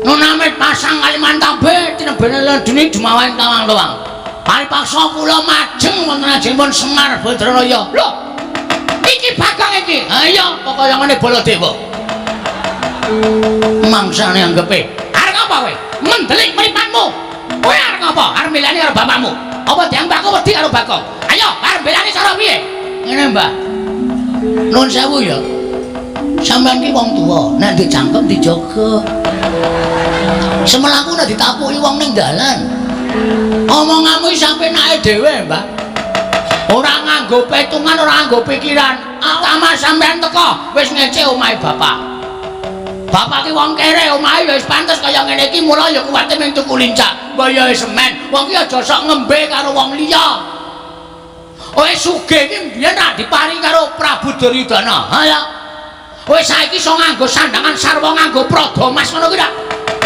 Nun amit pasang Kalimantan tinebene ledene jumawan tawang-tawang. Paripaksa kula majeng wonten ajengipun Semar Badranaya. Lho. Iki Bagong iki. Ha iya, pokoke ngene Baladewa. Mangsane anggepe. Arep apa kowe? Mendelik mripatmu. Kowe arep apa? Arep milani karo bapakmu. Apa dianggap aku wedi karo Bagong? Ayo, arep belani cara piye? Ngene, Mbah. Nuwun sewu ya. Sampeyan ki wong tuwa, nek dicangkem dijaga. Semelaku nek ditapuki wong ning dalan. Omonganmu iki sampe nake dhewe, Mbah. Ora nganggo petungan, ora nganggo pikiran. Utama sampeyan teko wis ngece omahe bapak. Bapak ki wong kere, omahe ya wis pantes kaya ngene iki, mula ya kuwate mung tuku lincak. Mbaya semen, wong ki aja sok ngembe karo wong liya. Wis sugih iki mbiyen ra diparingi karo Prabu Duryudana. Ha ya. Wis saiki iso nganggo sandangan sarwa nganggo prada mas ngono kuwi ta.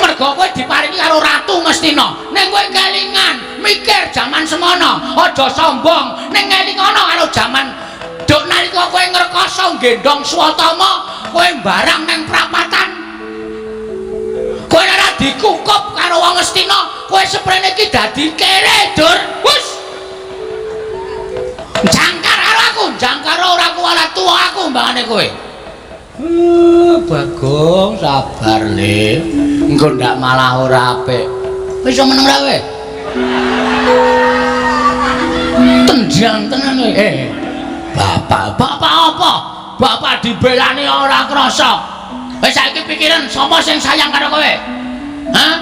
Mergo kowe diparingi karo Ratu Ngastina. Ning kowe kelingan, mikir jaman semono, aja sombong. Ning ngelingono karo jaman duk nalika kowe ngrekasa nggendhong Swatama, kowe mbarang ning prapatan. Kowe ora dikukup karo wong Ngastina, kowe seprene iki dadi kere, Dur. Wis. Jangkar karo aku, jangkar ora kuwalat tuwa aku mbangane kowe. Bagong sabar le. Engko ndak malah ora apik. Wis iso meneng ra kowe? Tenjang tenan kowe. Bapak, bapak apa? Bapak dibelani ora krasa. Wis saiki pikiran sapa sing sayang karo kowe? Hah?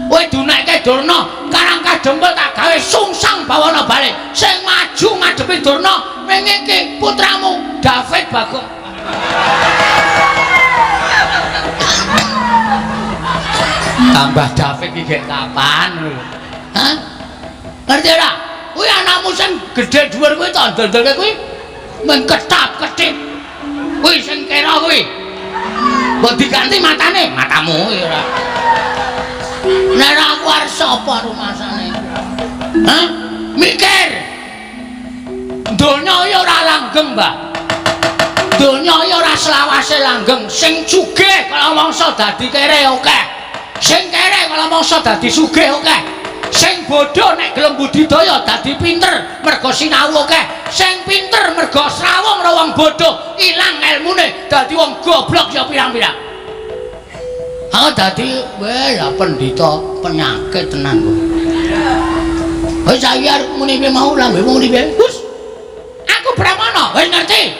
Kowe dunekke Durna, Karang Kadempel tak gawe sungsang bawana balik. Sing maju ngadepi Durna ning iki putramu David Bagong. Tambah David iki gek kapan? Hah? Ngerti ora? Kuwi anakmu sing gedhe dhuwur kuwi tak ndel-ndelke kuwi men ketap-ketip. Kuwi sing kira kuwi. Mbok diganti matane, matamu kuwi ora. Nek ora aku arep sapa rumasane? Hah? Mikir. Donya iki ora langgeng, Mbah. Donya iki ora selawase langgeng. Sing sugih kala mangsa dadi kere akeh. Sing kere kala mangsa dadi sugih akeh. Sing bodho nek gelem budidaya dadi pinter mergo sinau akeh. Sing pinter mergo srawung karo wong bodho ilang elmune dadi wong goblok ya pirang-pirang. Aku dadi weh lah pendhita penyakit tenan kok. Wis saiki arep muni piye mau lambemu muni piye? Gus. Aku Brahmana, wis ngerti.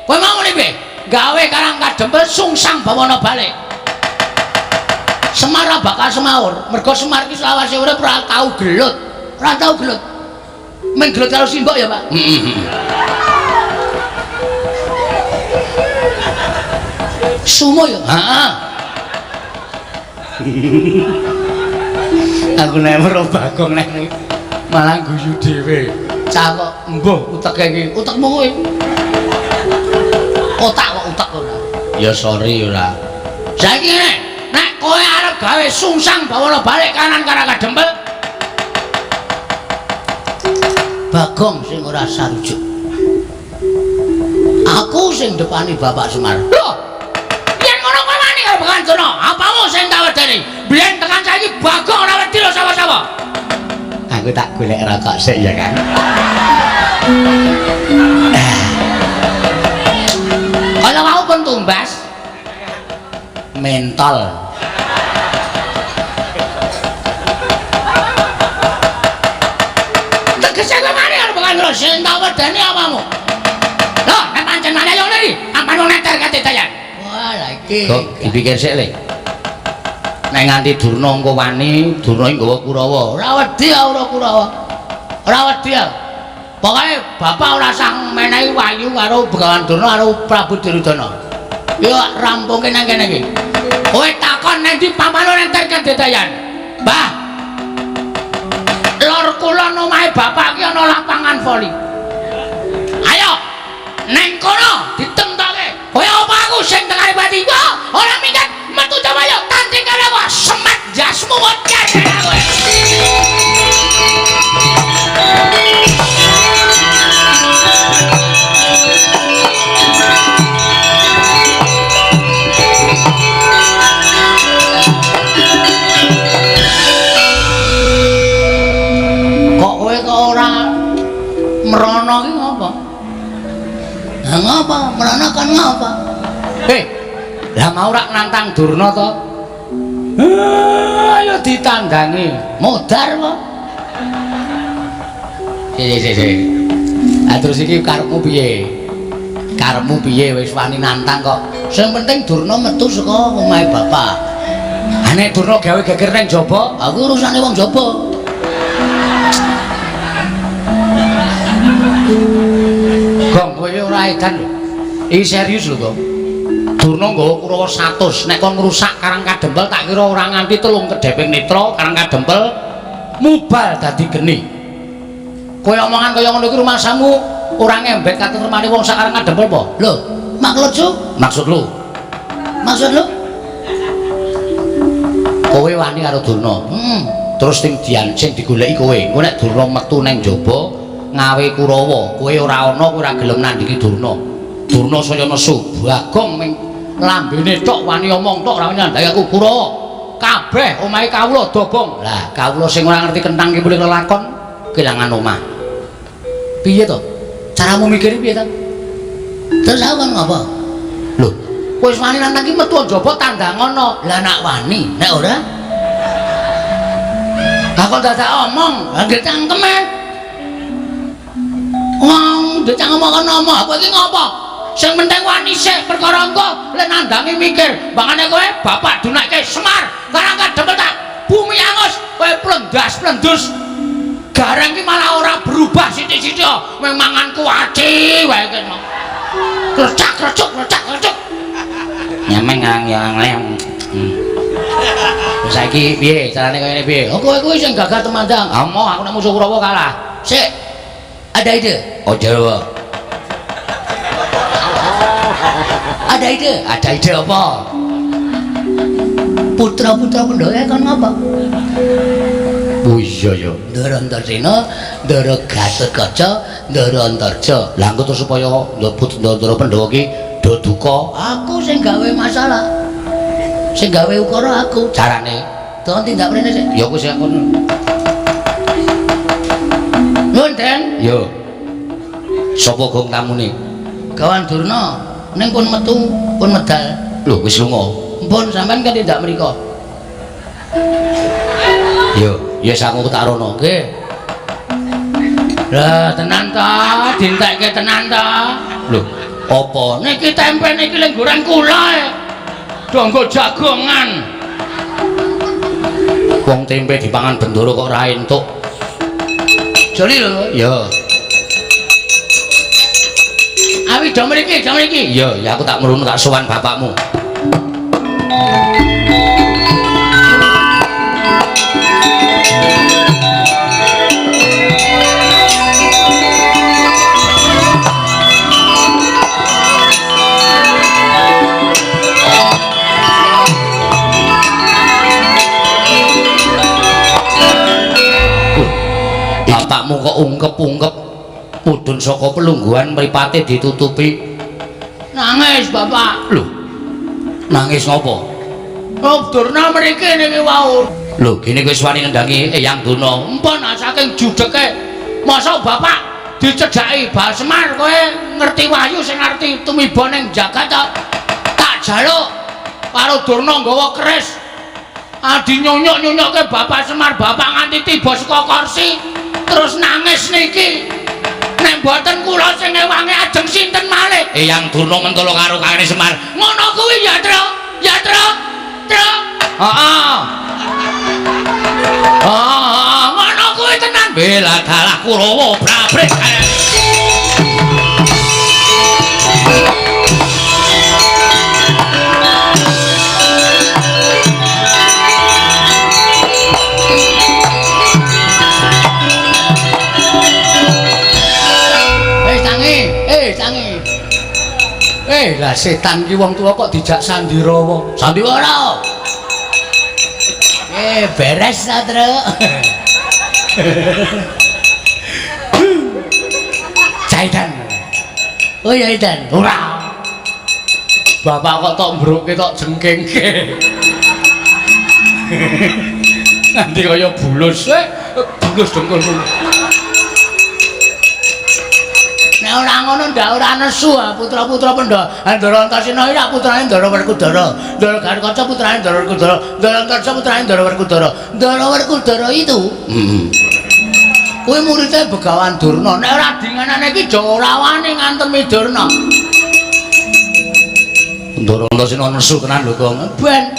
Kowe mau muni piye? Gawe Karang Kadempel sungsang bawana balik. Semar bakal semaur, mergo Semar iki selawase urip ora tau gelut. Ora tau gelut. Men gelut karo simbok ya, Pak. Sumo ya? Heeh. Aku nek weruh Bagong nek malah guyu dhewe. Cah kok mbuh uteke iki, utekmu kowe. Otak kok utek ora. Ya sorry ora. Saiki ngene, nek kowe arep gawe sungsang bawana balik kanan Karang Kadempel, Bagong sing ora sarujuk. Aku sing depani Bapak Semar. Lho, yen ngono kowe wani karo Begawan Durna, apamu sing tak wedeni? Biyen tekan saiki Bagong ora wedi lho sapa-sapa. Aku tak golek rokok sik ya, Kang. Kalau mau pun tumbas mentol. Tegese kowe mari karo Begawan Durna sing tak wedeni apamu? Lho, nek pancen wani ayo ngene iki, ampan wong neter kate dayan. Wah, lha iki. Kok dipikir sik le. Nek nganti Durna engko wani, Durna iki nggawa Kurawa. Ora wedi ora Kurawa. Ora wedi. Pokoke bapak ora usah menehi wahyu karo Begawan Durna karo Prabu Duryudana. Yo rampungke nang kene iki. Kowe takon nang ndi pamane nenter kededayan. Mbah. Lor kulon omahe bapak ki ana lapangan voli. Ayo neng kono ditemtoke. Kowe apa aku sing tekane pati? Ora minggat metu jawayo tanding karo aku semet jasmu wajar kowe. Kok kowe kok ora merono ki ngopo? Lah ngapa? Merono kon ngapa? Hei, lah mau rak nantang Durna to? Ayo ditandangi. Modar kok. Sik. Lah terus iki karepmu piye? Karepmu piye wis wani nantang kok. Sing penting Durna metu saka omahe bapak. Ha nek Durna gawe geger nang jaba, aku urusane wong jaba. Gong, kowe ora edan lho. Iki serius lho, Gong. Durna nggawa Kurawa 100, nek kon ngrusak Karang Kadempel tak kira ora nganti 3 kedheping netra Karang Kadempel mubal dadi geni. Kowe omongan kaya ngono iki rumasamu ora ngembek katentremane wong sak Karang Kadempel apa? Lho, maksud lu? Maksud lu? Maksud lu? Kowe wani karo Durna. Terus sing dian sing digoleki kowe. Engko nek Durna metu nang jaba ngawe Kurawa, kowe ora ana, kowe ora gelem nandhingi Durna. Durna saya nesu, Bagong ming lambene tok wani omong tok ora wani nandhangi aku Kurawa. Kabeh omahe kawula dobong. Lah, kawula sing ora ngerti kentang ki mulih lelakon kelangan omah. Piye to? Caramu mikir piye to? Terus aku kon ngopo? Lho, kowe wis wani nantang ki metu njaba tandangono. Lah nak wani, nek ora? Lah kok dadak omong, lah nggih cangkeme. Wong ndek cangkem kok ngomong, aku iki ngopo? Sing penting wani sik perkara engko lek nandangi mikir. Bangane kowe bapak dunake Semar, karang kadempel tak bumi angus, kowe plendas-plendus. Gareng ki malah ora berubah sithik-sithik, mung mangan kuaci wae kene. Krecak krecuk krecak krecuk. Nyameng ngang yang lem. Saiki piye carane kaya ngene piye? Oh kowe kuwi sing gagah temandang. Ah moh aku nek musuh Kurawa kalah. Sik. Ada ide. Oh Jawa. Ada ide. Ada ide apa? Putra-putra Pandhawa kon ngapa? Oh iya ya. Ndara Antasena, Ndara Gatotkaca, Ndara Antarja. Lah engko terus supaya Ndara Pandhawa ki do duka, aku sing gawe masalah. Sing gawe ukara aku. Carane tolong tindak mrene sik. Ya aku sing ngono. Nuwun, Den. Yo. Sapa gong tamune? Gawan Durna. Ning pun metu, pun medal. Lho, wis lunga. Mpun sampean kan tindak mriko. Yo, ya aku tak rono. Nggih. Lah, tenan ta, dintekke tenan ta. Lho, apa? Niki tempe niki lek goreng kula e. Donggo jagongan. Wong tempe dipangan bendoro kok ora entuk. Joli lho. Ya. Awi do mriki, do mriki. Iya, ya aku tak mrunu tak sowan bapakmu. Bapakmu kok ungkep-ungkep mudhun saka pelungguhan mripate ditutupi. Nangis bapak. Lho, nangis ngopo? Oh, Durna mriki niki wau. Lho, gene kowe wis wani ngendangi Eyang Durna. Empun saking judeke. Mosok bapak dicedhaki Bal Semar kowe ngerti wahyu sing ngerti tumiba ning jagat ta? Tak jaluk karo Durna nggawa keris. Adi nyunyuk-nyunyukke Bapak Semar, bapak nganti tiba saka kursi terus nangis niki. Nek mboten kula sing ngewangi ajeng sinten malih? Eyang Durna mentolo karo Kakang Semar. Ngono kuwi ya, Tru. Ya, Tru. Tru. Heeh. Heeh, ngono kuwi tenan. Bela dalah Kurawa brabrik. Lah setan ki wong tuwa kok dijak sandiwara. Sandiwara. Beres ta, Truk. Caidan. Oh ya, Idan. Ora. Bapak kok tok mbruke tok jengkengke. Nanti kaya bulus, bulus dengkul. Nek ora ngono ndak ora nesu putra-putra Pandhawa. Ndara Antasena iki putrane Ndara Werkudara. Ndara Gatotkaca putrane Ndara Werkudara. Ndara Antarja putrane Ndara Werkudara. Ndara Werkudara itu kuwi muridé Begawan Durna. Nek ora dinganane iki aja ora wani ngantemi Durna. Ndara Antasena nesu tenan lho, Gong. Ben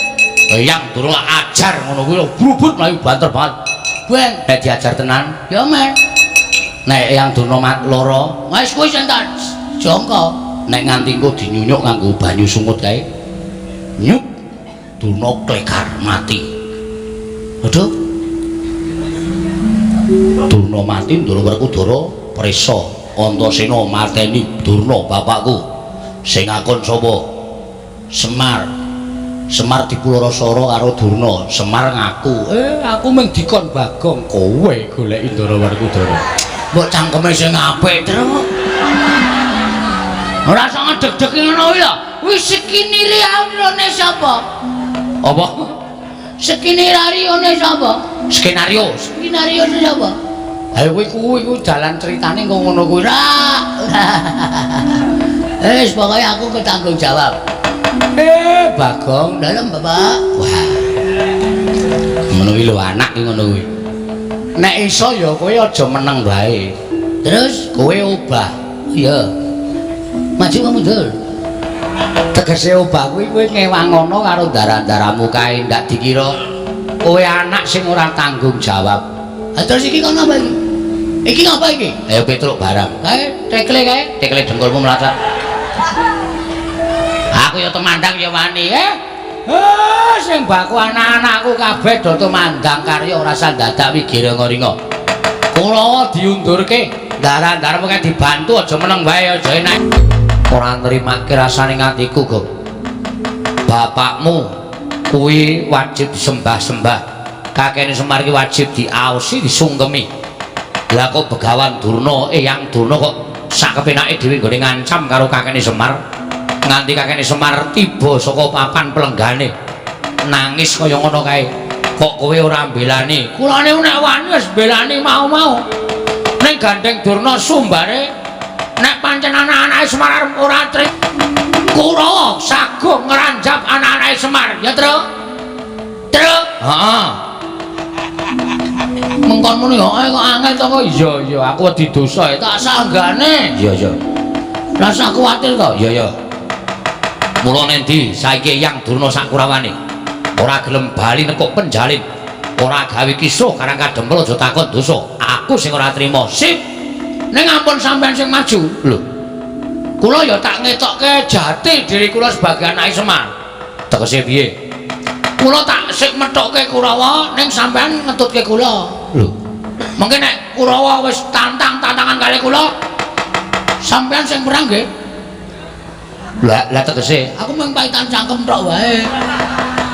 Eyang Durna ajar ngono kuwi brubut mlayu banter banget. Ben nek diajar tenan ya men. Nek Eyang Durna lara, wis kuwi sing tak jangka. Nek nganti engko dinyunyuk nganggo banyu sungut kae. Nyuk Durna klekar mati. Aduh. Durna mati, Ndara Werkudara prisa. Antasena mateni Durna bapakku. Sing ngakon sapa? Semar. Semar dipularasara karo Durna. Semar ngaku, aku mung dikon Bagong, kowe goleki Ndara Werkudara. Mbok cangkeme sing apik, Truk. Ora usah ngedeg-deg ngono kuwi lho. Wis skenario sapa? Apa? Skenario sapa? Skenario. Skenario sapa? Ha kuwi kuwi dalan critane kok ngono kuwi. Ora. Wis pokoke aku ketanggung jawab. Bagong, dalem Bapak. Wah. Ngono kuwi lho anak ki ngono kuwi. Nek iso ya kowe aja meneng wae. Terus kowe obah. Iya. Maju apa mundur? Tegese obah kuwi kowe ngewangono karo darah-darahmu kae ndak dikira kowe anak sing ora tanggung jawab. Ha terus iki kono apa iki? Iki ngapa iki? Ayo Petruk barang. Kae tekle kae, tekle dengkulmu mlacak. Aku ya temandang ya wani, eh. Sing baku anak-anakku kabeh do tumandang karya ora usah dadak wigiringa-ringa. Kulawa diundurke, daran-daran kae dibantu aja meneng wae aja enak. Ora nrimake rasane atiku, Gong. Bapakmu kuwi wajib disembah-sembah. Kakene Semar iki wajib diaosi, disungkemi. Lah kok Begawan Durna, Eyang Durna kok sak kepenake dhewe nggone ngancam karo kakene Semar. Nganti kakene Semar tiba saka papan pelenggane. Nangis kaya ngono kae. Kok kowe ora mbelani? Kulane nek wani wis mbelani mau-mau. Ning gandeng Durna sumbare nek pancen anak-anake Semar arep ora trik. Kurawa saguh ngranjap anak-anake Semar, ya, Truk? Truk. Heeh. Mengkon muni kok angel to kok. Iya, iya, aku wedi dosa tak sanggane. Iya, iya. Rasa kuwatir to? Iya, iya. Mula nendi saiki Eyang Durna sak kurawane ora gelem bali nekuk penjalin, ora gawe kisruh karang kadempel aja takon dosa. Aku sing ora trima. Sip. Ning ampun sampean sing maju. Lho. Kula ya tak ngetokke jati diri kula sebagai anake Semar. Tegese piye? Kula tak sik methokke Kurawa ning sampean ngetutke kula. Lho. Mengke nek Kurawa wis tantang-tantangan kali kula, sampean sing perang nggih. Lah, lah tegese aku mung paitan cangkem tok wae.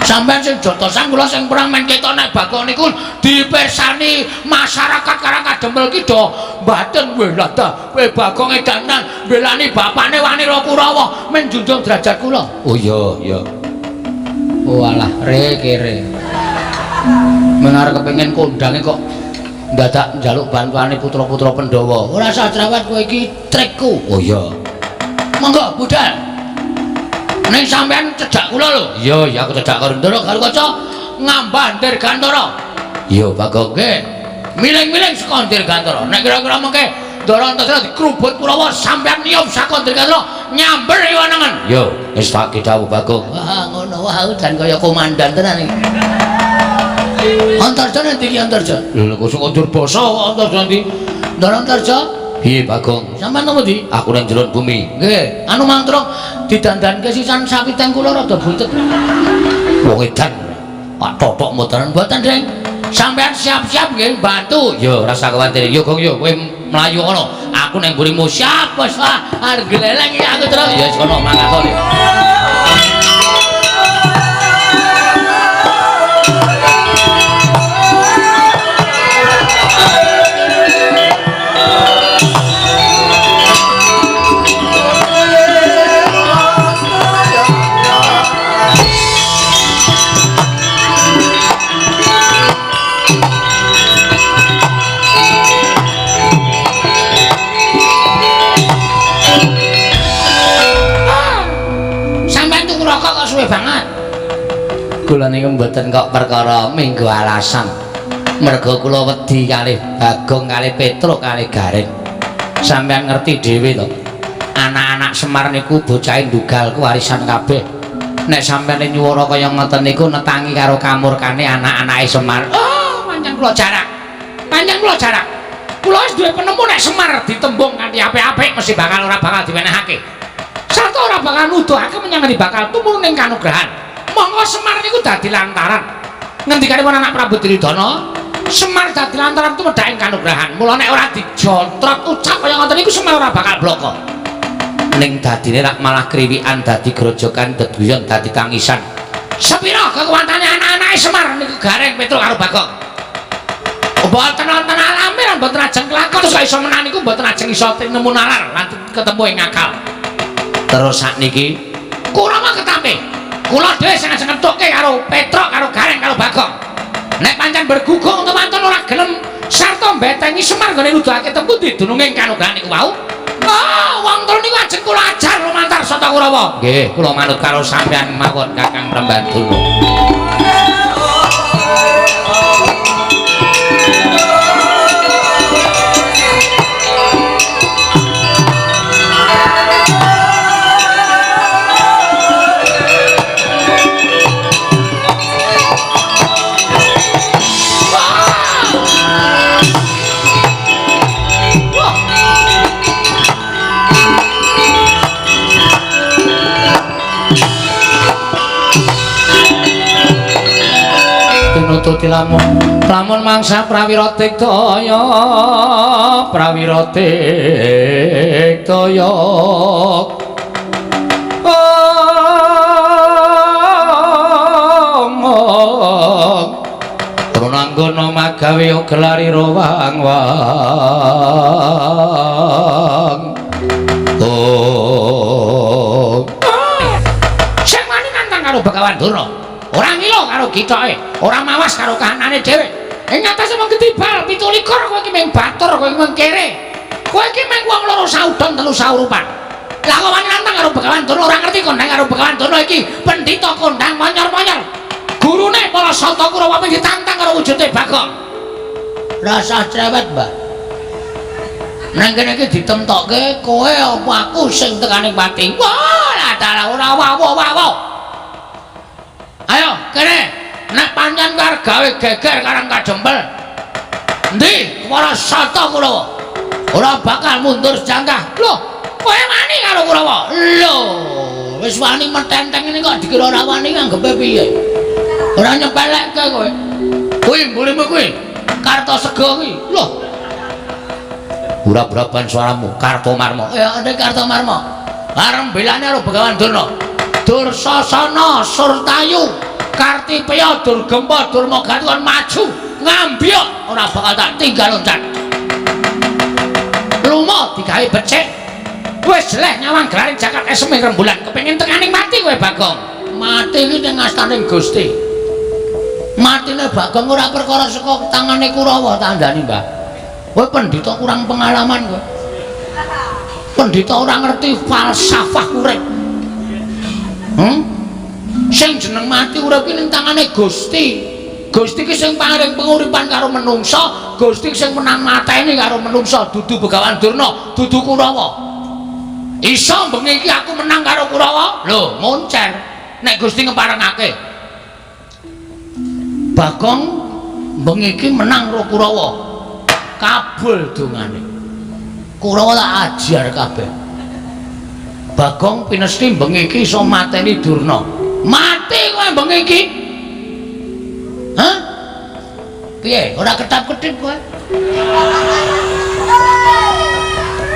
Sampean sing jotosan kula sing perang men ketok nek Bagong niku dipirsani masyarakat Karang Kadempel ki do mbaten weh lah ta kowe Bagong edanan mbelani bapane wani ro Kurawa men junjung derajat kula. Oh iya iya. Oh alah re kere. Mengar kepengin kondange kok ndadak njaluk bantuane putra-putra Pandhawa. Ora usah jerawat kowe iki trikku. Oh iya. Monggo budal. Ning sampean cedhak kula lho. Iya, iya aku cedhak karo Ndara karo kaca ngambah Dirgantara. Iya, Bagong nggih. Miling-miling saka Dirgantara. Nek kira-kira mengke Ndara Antasena dikrubut Kurawa sampean niyup saka Dirgantara nyamber iwanengen. Iya, wis tak dawuh Bagong. Wah, ngono wah jan kaya komandan tenan iki. Antarja nanti iki Antarja. Lho kok sing njur basa kok Antarja nanti. Ndara Antarja. Piye Bagong? Sampeyan nang ndi? Aku nang jero bumi. Nggih, anu mantra didandanke sisan sawiteng kula rada buntet. Wong edan. Pak totok mboten mboten, Ding. Sampeyan siap-siap nggih bantu. Yo rasa kuwatir. Yo Gong yo kowe mlayu kono. Aku nang mburimu siap wis ah arep gleleng iki aku terus. Ya wis kono mangkat kono. Kula niku mboten kok perkara minggu alasan. Mergo kula wedi kalih Bagong kalih Petruk kalih Gareng. Sampeyan ngerti dhewe to. Anak-anak Semar niku bocahe ndugal warisan kabeh. Nek sampeyan nyuwara kaya ngoten niku netangi karo kamurkane anak-anake Semar. Oh, pancen kula jarak. Pancen kula jarak. Kula wis duwe penemu nek Semar ditembung kanthi apik-apik mesti bakal ora bakal diwenehake. Sarta ora bakal nuduhake menyang bakal tumurun ing kanugrahan. Monggo Semar niku dadi lantaran. Ngendikanipun anak Prabu Duryudana, Semar dadi lantaran tumedhake kanugrahan. Mula nek ora dijontrot ucap kaya ngoten niku Semar ora bakal bloko. Ning dadine rak malah kriwikan dadi grojokan deduyon dadi tangisan. Sepira kekuatane anak-anake Semar niku Gareng Petruk karo Bagong. Mboten wonten alame lan mboten ajeng kelakon terus iso menang niku mboten ajeng iso nemu nalar lan ketemu ing akal. Terus sakniki Kurawa ketampe. Kula dhewe sing ajeng ngethukke karo Petruk karo Gareng karo Bagong. Nek pancen bergugung temanten ora gelem sarta mbetengi Semar nggone nuduhake tempu didununge kanugrahan niku wau. Ah, wong telu niku ajeng kula ajar lumantar Sata Kurawa. Nggih, kula manut karo sampeyan mawon Kakang Prembanduna. mituti lamun lamun mangsa prawira tiktaya prawira tiktaya Prananggana magawe gelari rawang wang. Oh. Sing wani nantang karo Begawan Durna, ora ngilo karo gitoke, ora mawas karo kahanane dhewe. Ing atase mung ketibal 17 kowe iki mung batur, kowe iki mung kere. Kowe iki mung wong loro saudon telu saurupan. Lah kok wani nantang karo Begawan Durna ora ngerti kondang karo Begawan Durna iki pendhita kondang monyor-monyor. Gurune para Sata Kurawa ditantang karo wujude Bagong. Rasah cerewet, Mbah. Nang kene iki ditemtokke kowe apa aku sing tekane pati. Wah, lah dalah ora wawo-wawo. Ayo, kene. Nek pancen karo gawe geger karang kadempel. Endi para Sata Kurawa? Ora bakal mundur sejangkah. Loh, kowe wani karo Kurawa? Lho, wis wani metenteng ngene kok dikira ora wani nganggepe piye? Ora nyepelekke kowe. Kuwi mburimu kuwi. Kartosega kuwi. Loh. Ura-uraban suaramu, Kartomarma. Ya, nek Kartomarma. Arep belane karo Begawan Durna. Dursasana Surtayu, Kartipeya Durgempa Durmagati kon maju ngambyok ora bakal tak tinggal loncat. Lumo digawe becik. Wis jeleh nyawang gelaring jagat eseme rembulan kepengin tekaning mati kowe Bagong. Mati iki ning astaning Gusti. Matine Bagong ora perkara saka tangane Kurawa tandani, Mbah. Kowe pendhita kurang pengalaman kowe. Pendhita ora ngerti falsafah urip. Sing jeneng mati urip ki ning tangane Gusti. Gusti ki sing paring penguripan karo menungsa, Gusti sing menang mateni karo menungsa, dudu Begawan Durna, dudu Kurawa. Iso bengi iki aku menang karo Kurawa? Lho, moncer. Nek Gusti ngeparengake. Bagong bengi iki menang karo Kurawa. Kabul dongane. Kurawa tak ajar kabeh. Bagong pinesti bengi iki iso mateni Durna. Mati kowe bengi iki. Hah? Piye? Ora ketap-ketip kowe?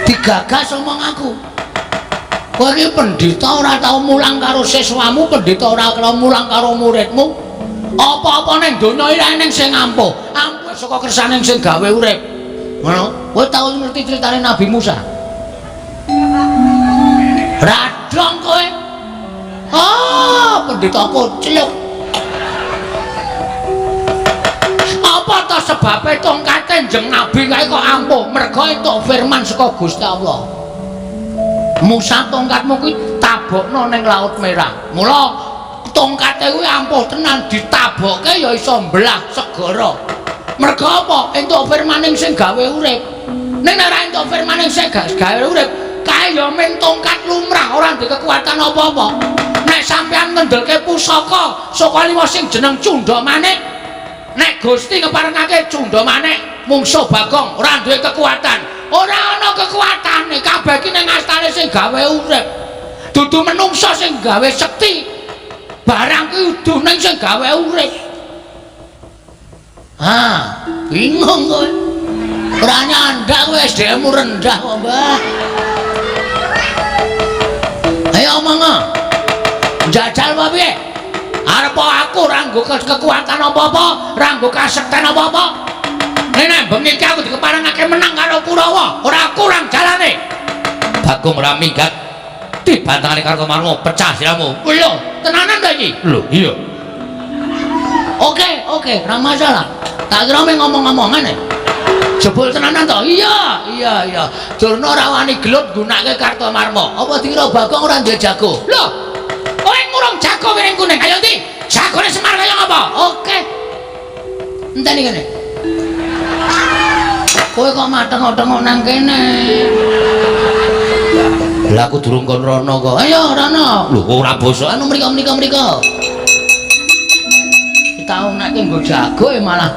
Digagas omong aku. Kowe iki pendhita ora tau mulang karo siswamu, pendhita ora tau mulang karo muridmu. Apa-apa ning donya iki eneng sing ampuh. Ampuh saka kersane sing gawe urip. Ngono. Kowe tau ngerti critane Nabi Musa? Radong kowe. Ah, pendhita kocluk. Apa ta sebabe tongkate Kanjeng Nabi kae kok ampuh? Mergo entuk firman saka Gusti Allah. Musa tongkatmu kuwi tabokno ning Laut Merah. Mula tongkate kuwi ampuh tenan, ditabokke ya iso mbelah segara. Mergo apa? Entuk firmaning sing gawe urip. Ning nek ora entuk firmaning sing gawe urip, kae ya men tongkat lumrah, ora ndek kekuatan apa-apa. Nek sampean ngendelke pusaka saka lima sing jeneng Cunda Manik, nek Gusti ngeparengake Cunda Manik mungsuh Bagong ora duwe kekuatan. Ora ana kekuatane, kabeh iki ning astane sing gawe urip. Dudu menungsa sing gawe sekti. Barang ki udu ning sing gawe urip. Ah, bingung kowe. Ora nyandak kowe, SDM-mu rendah kok, Mbah. Ayo omong. Njajal apa piye? Arep aku ora nggo kekuatan apa-apa, ora nggo kasekten apa-apa. Nek bengi iki aku dikeparengake menang karo Kurawa, ora kurang jalane. Bagong ora minggat. Dibantangane Kartomarma pecah siramu. Lho, tenanan ta iki? Lho, iya. Oke, oke, ora masalah. Tak kira mung ngomong-ngomongan e. Jebul tenanan to? Iya, iya, iya. Durna ora wani gelut nggunakake Kartomarma. Apa dikira Bagong ora duwe jago? Lho, kowe ngurung jago piring kuning. Ayo ndi? Jagone Semar kaya ngapa? Oke. Enteni kene. Kowe kok mateng-tengok nang kene? Lah aku durung kon rono kok. Ayo rono. Lho ora basa anu mriko mriko mriko. Tau nek nggo jago malah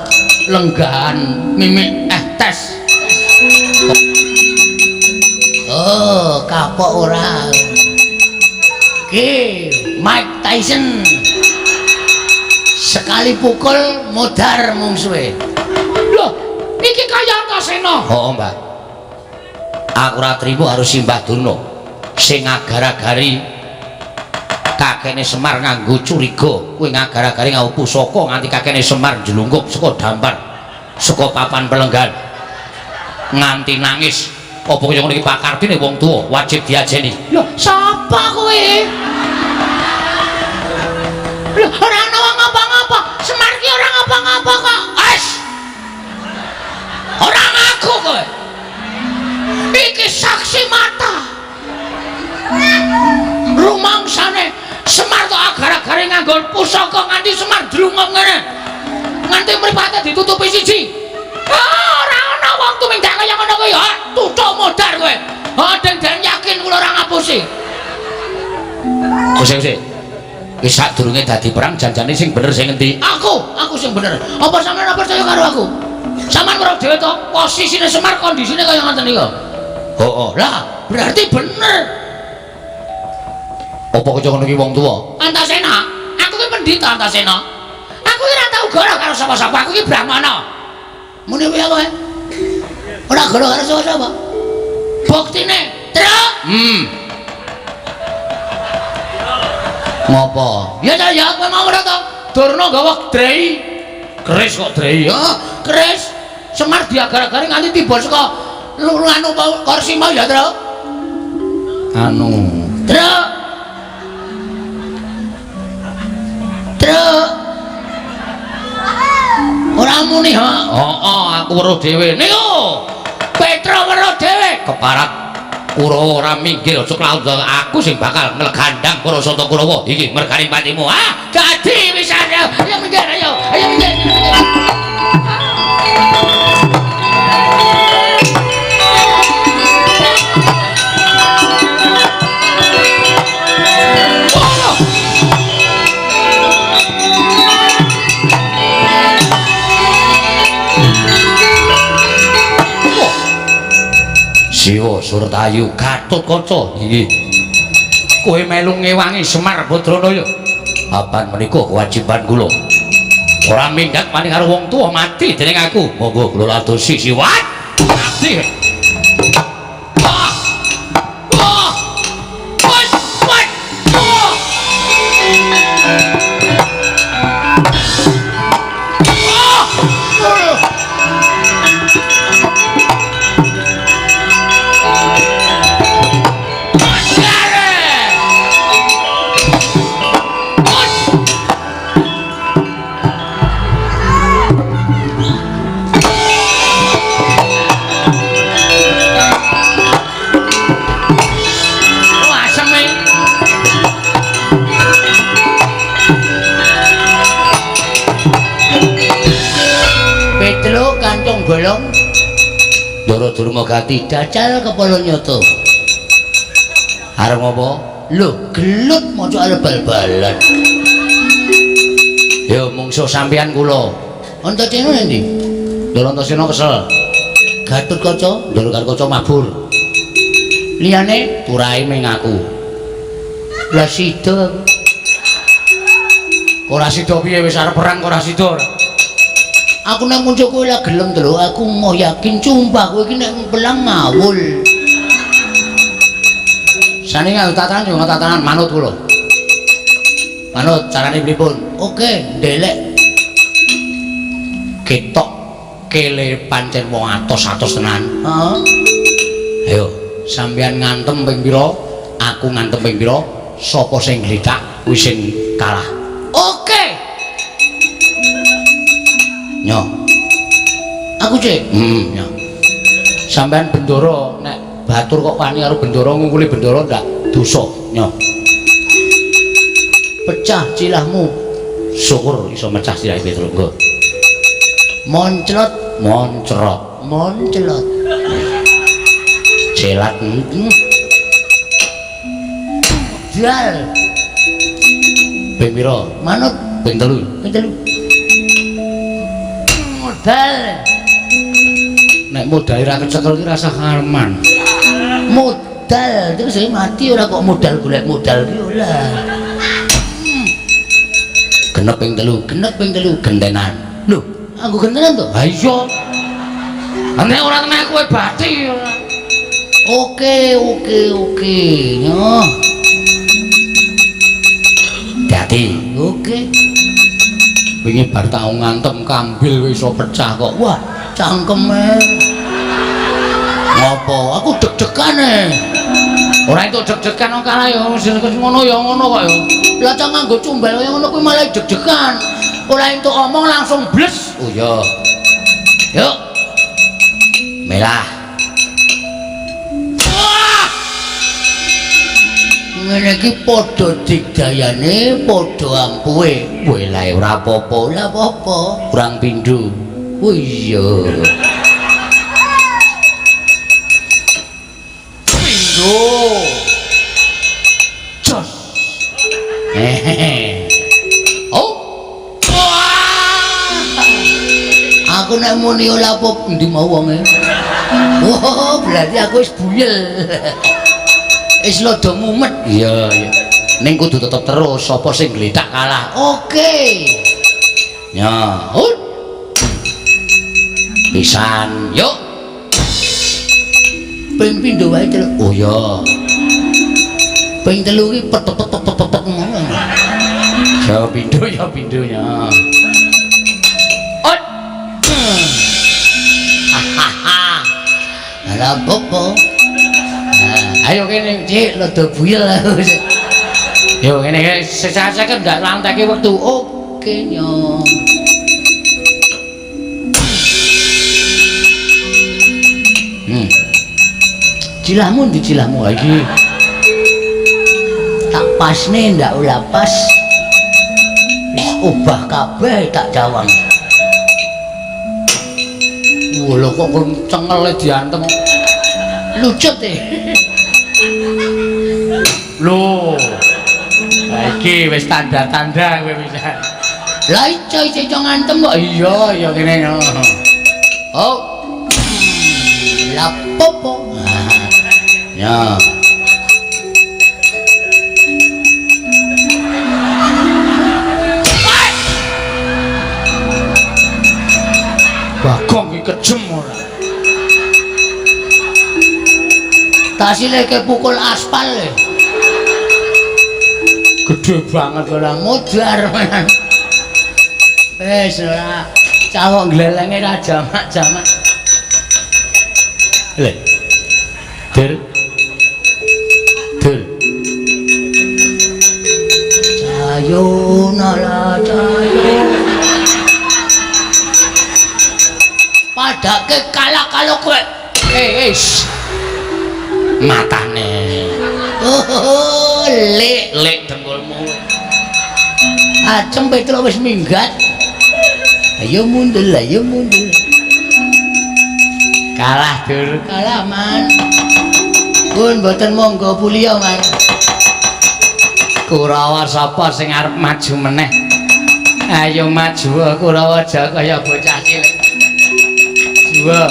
lenggahan mimik tes. Oh, kapok ora. Ki Mike Tyson. Sekali pukul modar mungsuhe. Loh, iki kaya Antasena. Heeh, Mbah. Aku ora trimo karo Simbah Durna sing ngagar-agari kakene Semar nganggo curiga. Kuwi ngagar-agari nganggo pusaka nganti kakene Semar njlungkup saka dampar, saka papan pelenggan. Nganti nangis. Apa kaya ngono iki Pak Kardine wong tuwa wajib diajeni. Lho, sapa kowe? Lho, ora ana wong ngapa-ngapa. Semar ki ora ngapa-ngapa kok. Wes. Ora ngaku kowe. Iki saksi mata. Rumangsane Semar tok agar-agare nganggo pusaka nganti Semar drungok ngene. Nganti mripate ditutupi siji. Ora ana wong tumindak kaya ngono kuwi. Ha, tutuk modar kowe. Ha, den yakin kula ora ngapusi. Wis. Wis sadurunge dadi perang janjane sing bener sing endi? Aku sing bener. Apa sampeyan ora percaya karo aku? Sampeyan ora dhewe to, posisine Semar kondisine kaya ngoten niku. Heeh. Lah, berarti bener. Apa kaya ngono iki wong tuwa? Antasena, aku ki pendhita Antasena. Aku ki ora tau goro karo sapa-sapa, aku ki Brahmana. Muni piye kowe? Ora goro karo sapa-sapa. Buktine, Truk. Ngopo? Ya ta ya, kowe mau ora to? Durna gawa drei. Keris kok drei? Heeh, keris. Semar diagar-agari nganti tiba saka anu kursi mau ya, Truk. Anu. Truk. Truk. Ora muni ha. Heeh, aku weruh dhewe. Niku. Petro weruh dhewe. Keparat Kurawa ora minggir aja klaut aku sing bakal nglegandang para Santa Kurawa iki mergane patimu. Ah, dadi wisan. Ayo minggir, ayo. Ayo minggir. Siwa Surtayu Gatotkaca iki. Kowe melu ngewangi Semar Badranaya. Apan menika kewajiban kula. Ora minggat paling karo wong tuwa mati dening aku. Monggo kula ladosi siwat. Mati. Ah. Ah. Wat, wat. Ah. Ah. Bolong Ndara Durmagati jajal kepala nyata. Arep ngopo? Lho, gelut maca arep bal-balan. Ya mungsuh sampeyan kula. Antasena endi? Ndara Antasena kesel. Gatotkaca, Ndara Gatotkaca mabur. Liyane turahe ming aku. Lah sida. Ora sida piye wis arep perang ora sida. Aku nek muncul kowe lah gelem to lho, aku mau yakin sumpah kowe iki nek pelang ngawul. Sane nganggo tatanan yo tatanan manut kula. Manut carane pripun? Oke, ndelek. Ketok kele pancen wong atos-atos tenan. Heeh. Ayo, sampeyan ngantem ping pira? Aku ngantem ping pira? Sapa sing glethak kuwi sing kalah. Oke. Nyo. Aku cek. Nyo. Sampeyan bendoro nek batur kok wani karo bendoro ngungkuli bendoro ndak dosa. Nyo. Pecah cilahmu. Syukur iso mecah silahe Petro. Nggo. Monclot, moncrot, monclot. Celat. Modal. Ping pira? Manut ping 3. Ping 3. Modal. Nek modal ora kecekel ki rasah karman. Modal terus saya mati ora kok modal golek modal ki ora. Genep ping 3, genep ping 3 gentenan. Lho, anggo gentenan to? Ha iya. Nek ora tenan kowe bathi. Oke, oke, oke. Nyoh. Dadi, oke. Wingi bar tau ngantem kambil wis iso pecah kok. Wah, cangkeme. Ngopo? Aku deg-degan e. Ora entuk deg-degan kok kalah ya ngono ya ngono kok ya. Lah cang nganggo cumbel kaya ngono kuwi malah deg-degan. Ora entuk omong langsung bles. Oh iya. Yuk. Melah. Wah! Ngene iki padha digdayane, padha ampuhe. Weh lah ora apa-apa, ora apa-apa. Kurang pindho. Oh iya. Pindho. Jos. Hehehe. Oh. Wah. Aku nek muni ora apa endi mau wonge. Oh, berarti aku wis buyel. Wis rada mumet. Iya, iya. Ning kudu tetep terus, sapa sing gletak kalah. Oke. Ya, hut. Pisan, yuk. Ping pindho wae telu. Oh iya. Ping 3 iki pet pet pet pet pet ngono. Ya pindho ya pindho ya. Ot. Hahaha. Lah apa? Ayo kene, Cik, rada buyel aku. Yo kene iki sesah-sesah ndak lanteke wektu. Oke, nyo. Cilahmu ndi cilahmu iki? Tak pasne ndak ora pas. Wis obah kabeh tak jawang. Wah, lho kok cengele diantem. Lucut e. Lho. Lah iki wis tanda-tanda kowe bisa. Lah iso iso ngantem kok. Iya, iya kene. Oh. Lah popo. Ya. Bagong iki kejem ora. Tasile ke pukul aspal e. Gede banget ora modar. Wis ora cawok glelenge ra jamak-jamak. Lho. Dur. Dur. Cayo nala cayo. Padake kalah kalau kowe. Eh, matane. Oh, lek lek dengkulmu. Acem Petruk wis minggat. Ayo mundur, ayo mundur. Kalah dur, kalah man. Pun mboten monggo puliya man. Kurawa sapa sing arep maju meneh? Ayo maju Kurawa aja kaya bocah cilik. Juwa.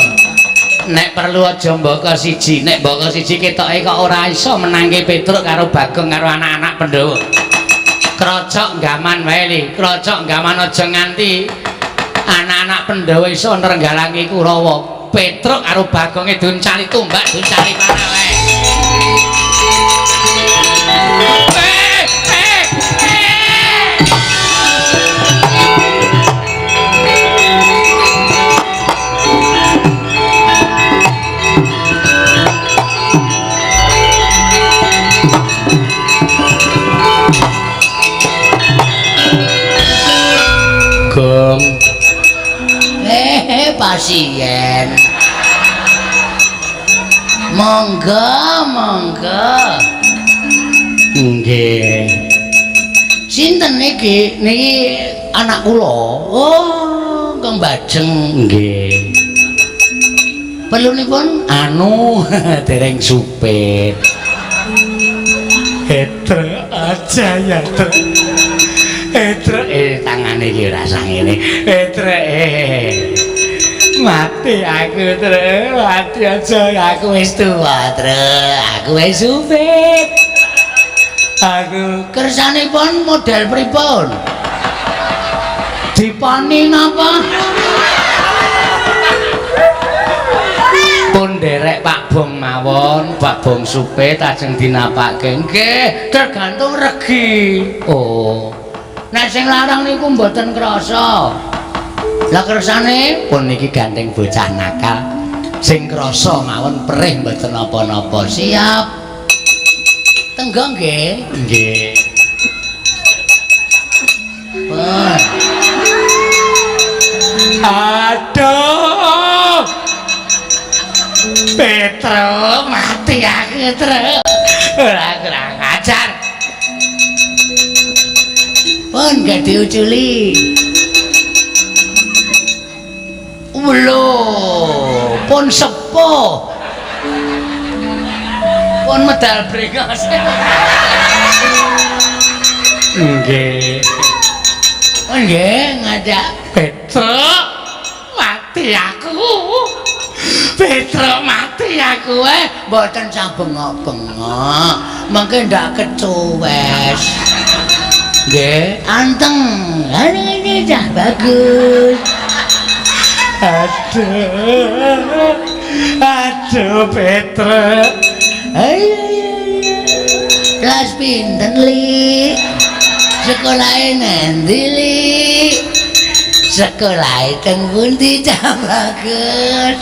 Nek perlu aja mbaka siji, nek mbaka siji ketoke kok ora iso menangke Petruk karo Bagong karo anak-anak Pandhawa. Krocok gaman wae li, krocok gaman aja nganti anak-anak Pandhawa iso nrenggalangi Kurawa. Petruk karo Bagonge duncali tombak, duncali panah wae. Gong. Pasien. Monggo, monggo. Nggih. Sinten niki? Niki anak kula. Oh, Kang Bajeng. Nggih. Perlunipun anu dereng supit. Etre aja ya, Tre. Etre tangane iki ora sangene. Etre mati aku, Tre. Mati aja aku wis tuwa, Tre. Aku wis supit. Aku kersanipun model pripun? Diponi napa? Pun nderek Pak Bong mawon, Pak Bong supe tajeng dinapake. Nggih, tergantung regi. Oh. Nek sing larang niku mboten krasa. Lah kersane pun niki gandeng bocah nakal. Sing krasa mawon perih mboten napa-napa. Siap. Tenggo nggih. Nggih. Pun. Aduh. Petro mati aku, Tru. Ora kurang ajar. Pun gak diuculi. Lho, pun sepuh. Pun medal brengos. Nggih. Nggih, ngajak Petro mati aku. Petro mati aku mboten sah bengok-bengok. Mengke ndak kecuwes. Nggih, anteng. Ini dah bagus. Aduh. Aduh Petro. Ayo. Kelas pinten, Li? Sekolahe nanti, Li? Sekolahe teng pundi cah bagus?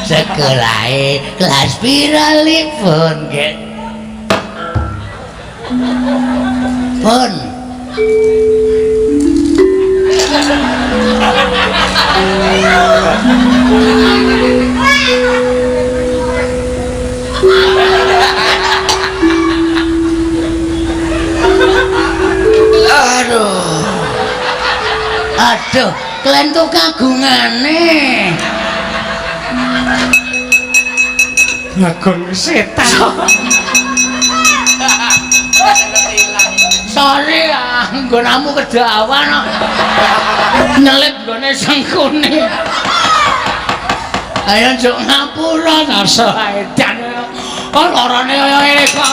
Sekolahe kelas pira, Li? Pun nggih. Pun. Aduh. Aduh, klentu kagungane. Bagong setan. Sorry ah, nggonamu kedawan kok. Nyelip nggone sengkune. Ayo njuk ngapura rasa edan. Oh lorone kaya ngene kok.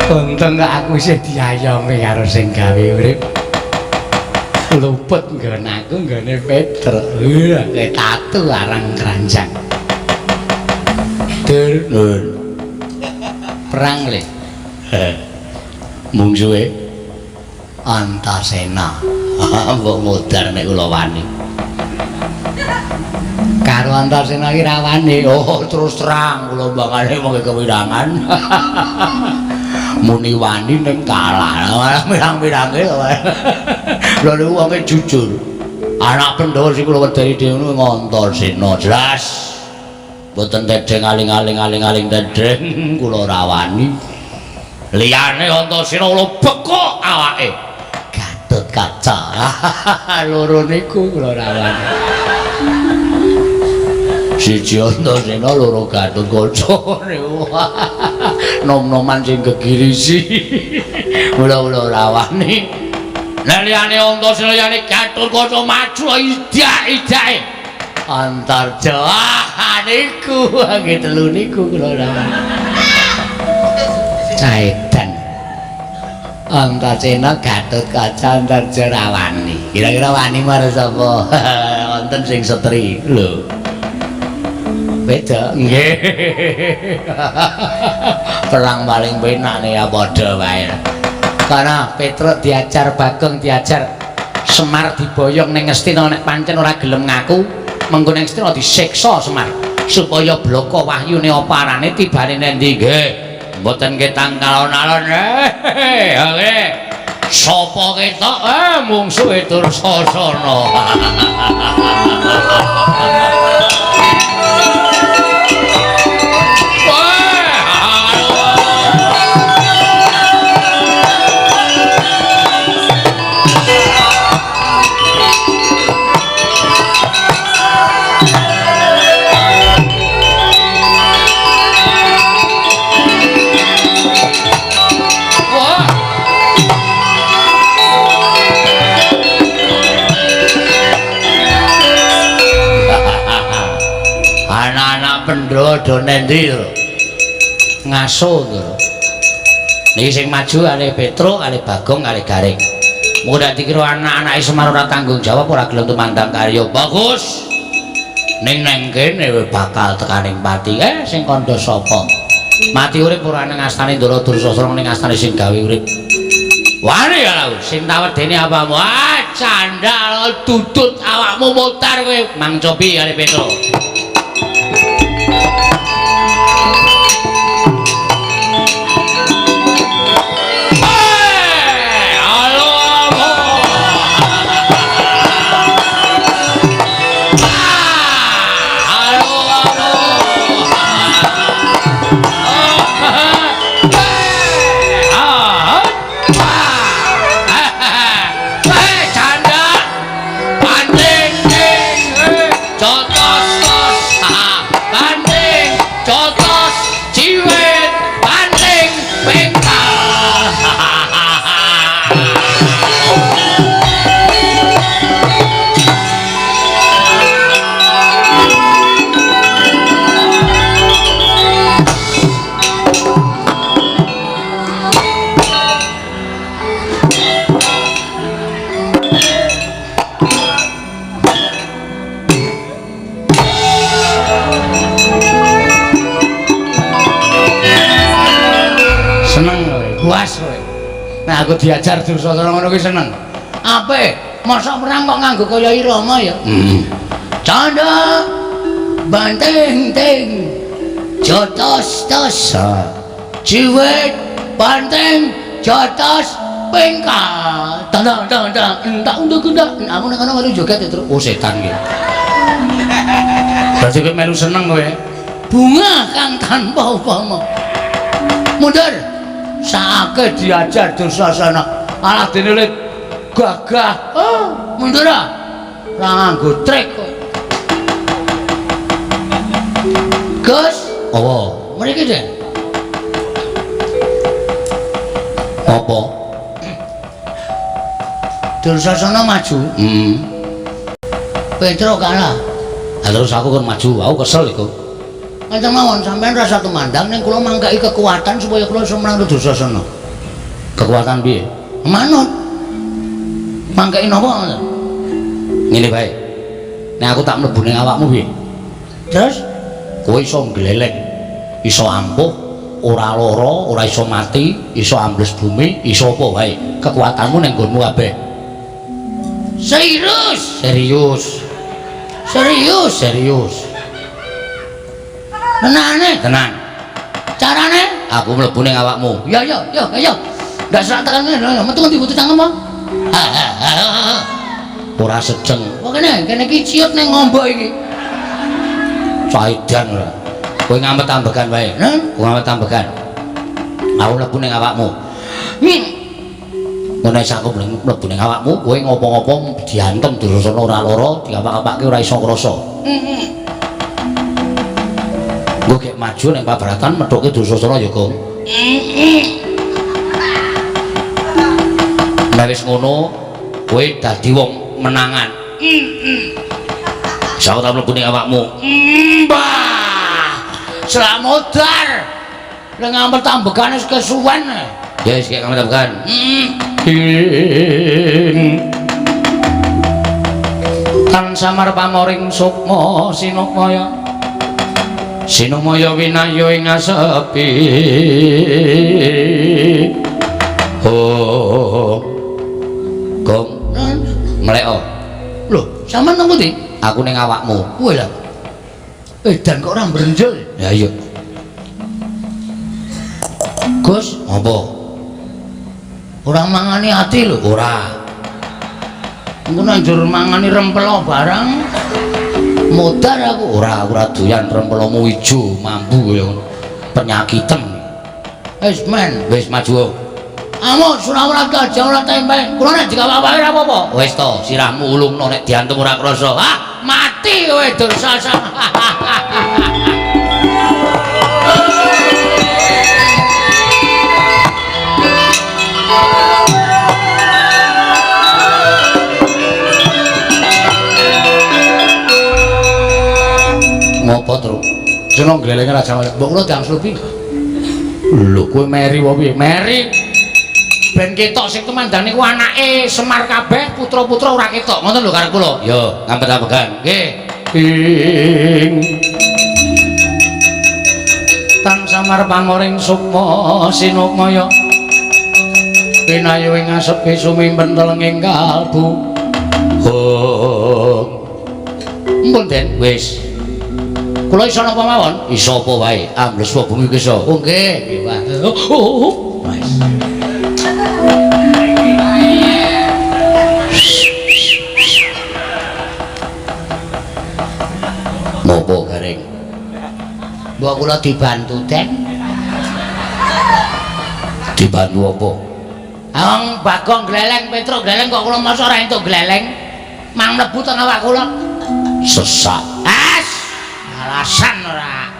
Untung kok aku isih diayomi karo sing gawe urip. Luput nggon aku nggone Petro. Kayak tatu arang keranjang. Dur, nur. Perang le. Mungsuhe Antasena. Mbok modar nek kula wani. Karo Antasena iki ra wani. Oh, terus terang kula mbangane mung kewirangan. Muni wani ning kalah. Mirang-mirange. Lha niku wonge jujur. Anak Pandhawa sing kula wedeni dhewe niku Antasena jelas. Mboten tedheng aling-aling aling-aling tedheng kula ora wani. Liyane Antasena kula bekok awake. Gatotkaca. Loro niku kula ora wani. Siji Antasena loro Gatotkaca niku. Nom-noman sing gegirisi. Mula kula ora wani. Lah liyane Antasena liyane Gatotkaca maju idak-idake. Antarja niku nggih telu niku kula ora wani. Caedan. Antasena Gatotkaca Antarja ra wani. Kira-kira wani marang sapa? Wonten sing setri lho. Beda nggih. Perang paling penak nih ya padha wae. Karena Petruk diajar, Bagong diajar, Semar diboyong ning Ngastina nek pancen ora gelem ngaku, mengko ning Ngastina disiksa Semar supaya bloko wahyune apa arane tibane nendi nggih. Mboten ketang alon-alon. Oke. Sapa ketok mungsuhe Dursasana. Anak-anak Pandhawa do nendi lho? Ngaso lho. Niki sing maju kalih Petruk, kalih Bagong, kalih Gareng. Mung ndak dikira anak-anake Semar ora tanggung jawab, ora gelem tumandang karya. Bagus. Ning neng kene bakal tekaning pati. Sing kandha sapa? Mati urip ora nang astane Ndara Dursasana, ning astane sing gawe urip. Wani ya lho, sing tawedene apamu? Ah, candal dudut awakmu mutar kowe. Mang Cobi kalih Petruk. Nah, aku diajar Dursasana ngono kuwi seneng. Ape? Mosok perang kok nganggo kaya irama ya? Canda banting ting jotos tos jiwit banting jotos pengkal tandang tandang entak untuk entak aku nang kono melu joget terus. Oh setan iki. Berarti kowe melu seneng kowe. Bunga kang tanpa upama. Mundur. Saake diajar Dursasana. Alah dene le gagah. Oh, mundur ah. Ora nganggo trik kowe. Gus, apa? Mriki, Den. Apa? Dursasana maju. Petruk kalah. Lah terus aku kon maju, aku kesel iku. Ngaten mawon sampean rasa tumandang ning kula mangkaki kekuatan supaya kula iso menang Dursasana. Kekuatan piye? Manut. Mangkaki napa? Ngene bae. Nek aku tak mlebu ning awakmu piye? Terus kowe iso ngleleng, iso ampuh, ora lara, ora iso mati, iso ambles bumi, iso apa wae. Kekuatanmu ning nggonmu kabeh. Serius? Serius. Serius, serius. Tenane, tenang. Carane aku mlebu ning awakmu. Ya ya ya ya. Ndak serak tekan ngene, metu ngendi butuh cangkem apa? Ora sejeng. Kok kene, kene iki ciut ning ngombo iki. Caidan ora. Kowe ngamet ambegan wae. Kowe ngamet ambegan. Aku mlebu ning awakmu. Ngono wis aku mlebu ning awakmu, kowe ngopo-ngopo diantem Dursasana ora lara, diapak-apake ora iso krasa. Nggo gek maju ning pabaratan methuke Dursasana ya, Gong. Nek wis ngono, kowe dadi wong menangan. Iso ta mlebu ning awakmu. Mbah. Slamodar. Lha ngampet ambegane wis kesuwen. Ya wis gek ngampet ambegan. Tan samar pamoring sukma sinukmaya. Sinumaya winayo ing asepi. Oh. Gong. Mleko. Lho, sampean nang pundi? Aku ning awakmu. Kowe lha. Edan kok ora mbrenjel. Ya iya. Gus, apa? Ora mangani ati lho. Ora. Engko nek njur mangani rempelo barang modar aku. Ora, ora doyan rempelomu ijo mambu kaya ngono. Penyakiten. Wis men, wis maju. Amuk surah-ora aja ora tempe. Kula nek dikawake ora apa-apa. Wis to, sirahmu ulungno nek diantem ora krasa. Ah, mati kowe Dursasana. Ngopo, Truk? Sing glelenge raja. Mbok kula diangslupi. Lho, kowe meri apa piye? Meri. Ben ketok sing tumandang niku anake Semar kabeh, putra-putra ora ketok. Ngoten lho karep kula. Yo, ngampet-ambekan. Nggih. Ing tan samar pangoring sukma sinukmaya pinayu ing asepi sumimpen telenging kalbu. Oh. Mpun Den, wis. Kula iso napa mawon? Iso apa wae? Ambles bumi ki iso. Oh nggih, nggih. Oh. Wis. Nopo garing? Mbok kula dibantu, Den. Dibantu apa? Wong Bagong gleleng, Petruk gleleng kok kula masa ora entuk gleleng. Mang mlebu teng awak kula. Sesak. As. Alasan ora.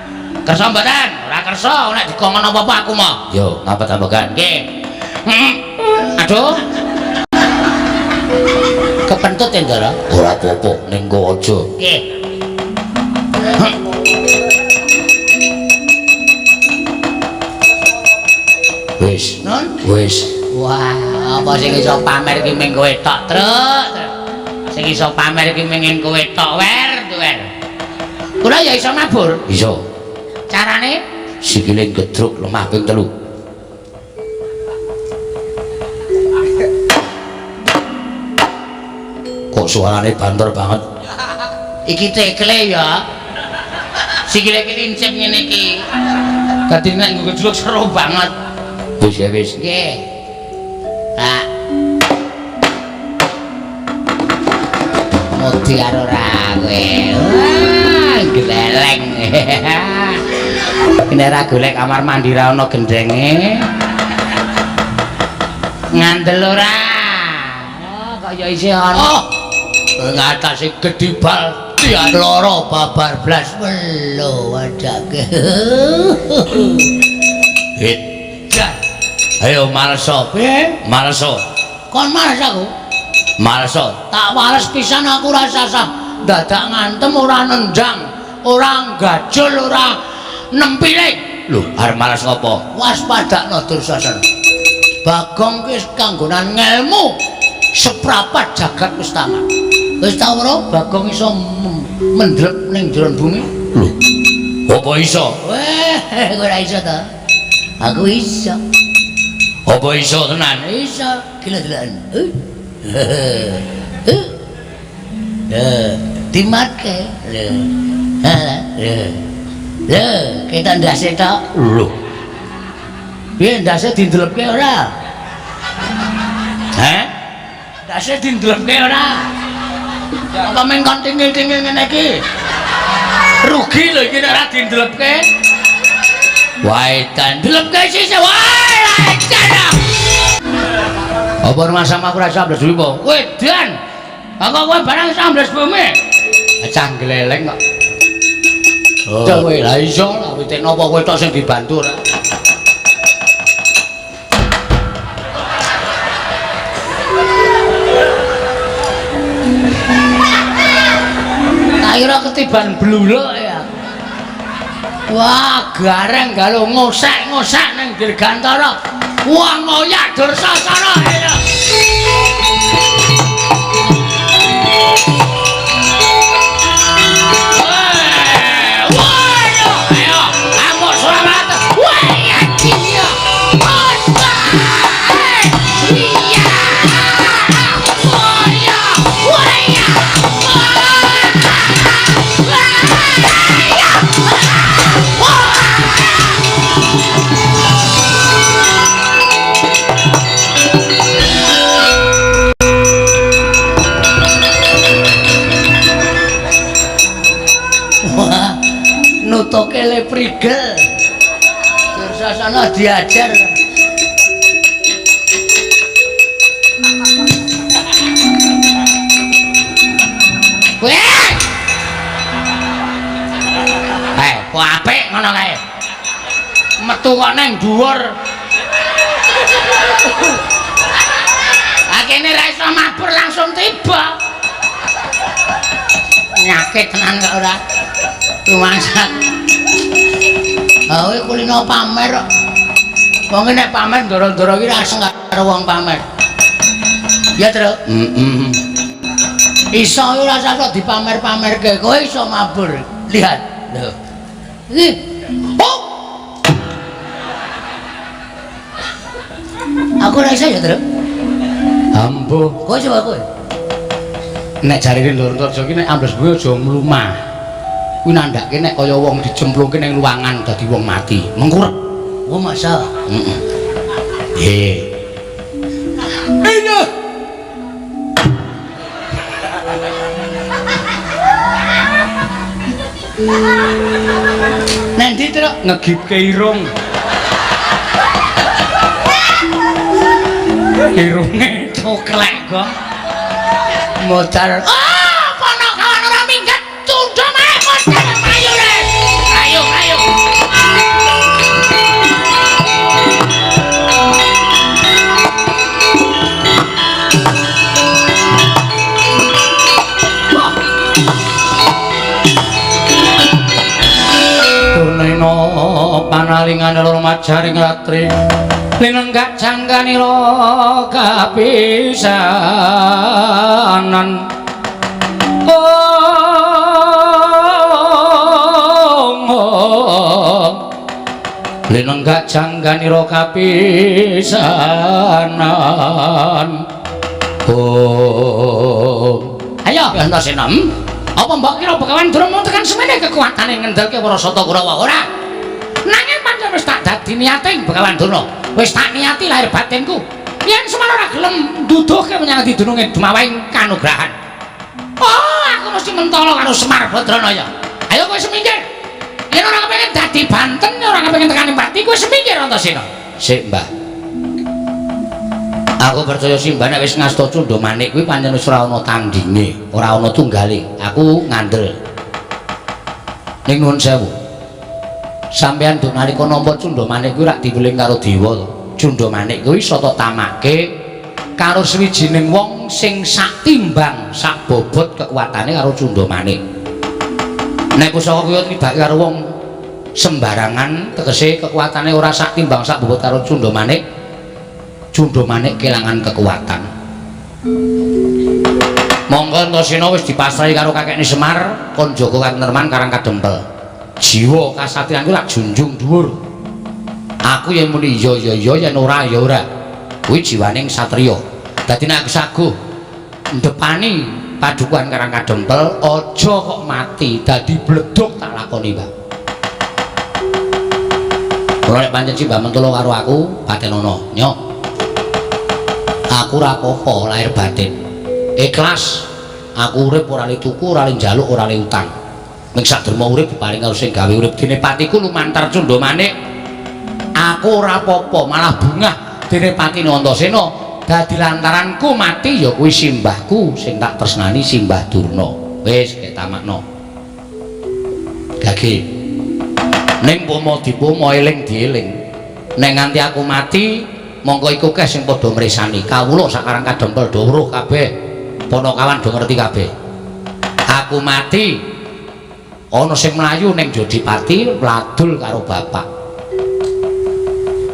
Kersa mboten? Ora kersa, nek dikongkon apa-apa aku mah. Yo, ngapet-ambekan. Nggih. Aduh. Kepentut ya, Ndara? Ora apa-apa, ning kowe aja. Nggih. Wis, nun? Wis. Wah, apa sing iso pamer iki ming kowe tok, Truk? Sing iso pamer iki ming kowe tok, wer, wer. Kula ya iso mabur. Iso. Carane sikile gedruk lemah ping 3. Kok suarane banter banget. Iki tekle ya. Sikile iki lincip ngene iki. Dadi nek nggo gedruk seru banget. Wis ya wis. Nggih. Ah. Mudi karo ora kowe. Wah, gleleng. Nek ora golek kamar mandi ra ono gendenge. Ngandel ora. Oh, kaya isih ono. Oh. Ngatasi gedhi bal loro babar blas welo wadake. Hit. Ayo malso. Piye? Malso. Kon males aku. Malso. Tak wales pisan aku ora sasah. Dadak ngantem ora nendang, ora gajul, ora nempiling. Lho, arep males ngopo? Waspadakno Dursasana. Bagong ki kanggonan ngelmu seprapat jagat wis tamat. Wis tau ora Bagong iso mendrep ning jero bumi? Lho. Apa iso? Weh, ora iso ta. Aku iso. Apa iso tenan? Iso. Gila deloken. Lho, dimatke. Lho. Lho. Lho, kita ndase tok. Lho. Piye ndase dindelepke ora? Heh? Ndase dindelepke ora? Apa meng kon tingil-tingil ngene iki? Rugi lho iki nek ora dindelepke. Wae dan ndelepke sisih. Wae edan. Apa rumah sama aku rasa ambles bumi apa? Wedan. Apa kowe barang iso ambles bumi? Cah gleleng kok. Oh. Kowe lah iso lah witik napa kowe tok sing dibantu ora? Tak kira ketiban bluluk ya. Wah, gareng galo ngosek-ngosek ning Dirgantara. Wah, ngoyak Dursasana. Ayo. Wah, ayo, amuk selamat. Wah, iya. Iya. Wah, iya. Wah, iya. Wah, nutuke le prigel. Dursasana diajar. Weh! Kok apik ngono kae. Metu kok nang dhuwur. Akene ra iso mabur langsung tiba. Nyakit tenan kok ora. Rumangsa. Ha kowe kulino pamer kok. Wong nek pamer ndoro-ndoro iki ra karo wong pamer. Ya, Truk. Heeh. Iso ora usah kok dipamer-pamerke, kowe iso mabur. Lihat. Lho. Iki. Oh. Aku ora iso ya, Truk. Ampuh. Kowe coba kowe. Nek jarene Ndoro-ndoro iki nek ambles kuwi aja mlumah. Kuwi nandhake nek kaya wong dicemplungke ning ruangan dadi wong mati. Mengkurep. Oh, masa? Heeh. Nggih. Iya. Nanti Truk ngegipke irung. Irunge coklek kok. Modar. Ah, ponokawan ora minggat, tunda mae modar mayu le. Ayo, ayo. Turnena panalingan loro majaring ratri linenggak jangganira kapisanan. Oh, linenggak jangganira kapisanan. Oh, ayo Antasena. Apa mbok kira Begawan Durna mung tekan semene kekuatane ngendelke para Sata Kurawa ora? Nanging pancen wis tak dadi niating Begawan Durna. Wis tak niati lahir batinku. Yen Semar ora gelem nduduhke menyang dununge dumawahing kanugrahan. Oh, aku mesti mentolo karo Semar Badranaya. Ayo kowe semingkir. Yen ora kepengin dadi banten, ora kepengin tekan pati, kowe semingkir Antasena. Sik, Mbah. Aku percaya Simbah nek wis ngasta cundha manik kuwi pancen wis ora ana tandinge, ora ana tunggale. Aku ngandel. Ning nuwun sewu. Sampeyan nduk nalika nampa cundha manik kuwi rak diweling karo dewa to. Cundha manik kuwi iso tok tamake karo sawijining wong sing sak timbang, sak bobot kekuatane karo cundha manik. Nek pusaka kuwi tibake karo wong sembarangan, tegese kekuatane ora sak timbang sak bobot karo cundha manik. Cundha manik kelangan kekuatan. Monggo Antasena wis dipasrahi karo kakekne Semar kon jaga katenerman Karang Kadempel. Jiwa kasatriyan kuwi lak junjung dhuwur. Aku yen muni iya ya iya, yen ora ya ora. Kuwi jiwaning satriya. Dadi nek aku saguh ndepani padukuhan Karang Kadempel, aja kok mati dadi bledug tak lakoni, Mbah. Ora nek pancen Simbah mentolo karo aku, patenono. Nyok. Aku ora apa-apa lahir batin. Ikhlas. Aku urip ora le tuku, ora le njaluk, ora le utang. Ming sak derma urip diparing karo sing gawe urip. Dene patiku lumantar cundha manik. Aku ora apa-apa, malah bungah dene patine Antasena dadi lantaranku mati ya kuwi simbahku sing tak tresnani Simbah Durna. Wis ketamakno. Gage. Ning pomo dipomo eling dieling. Nek nganti aku mati mongko iku keh sing padha mresani kawula sakarang Kadempel do weruh kabeh, ponokawan do ngerti kabeh. Aku mati ana sing mlayu ning Jodipati mladul karo bapak.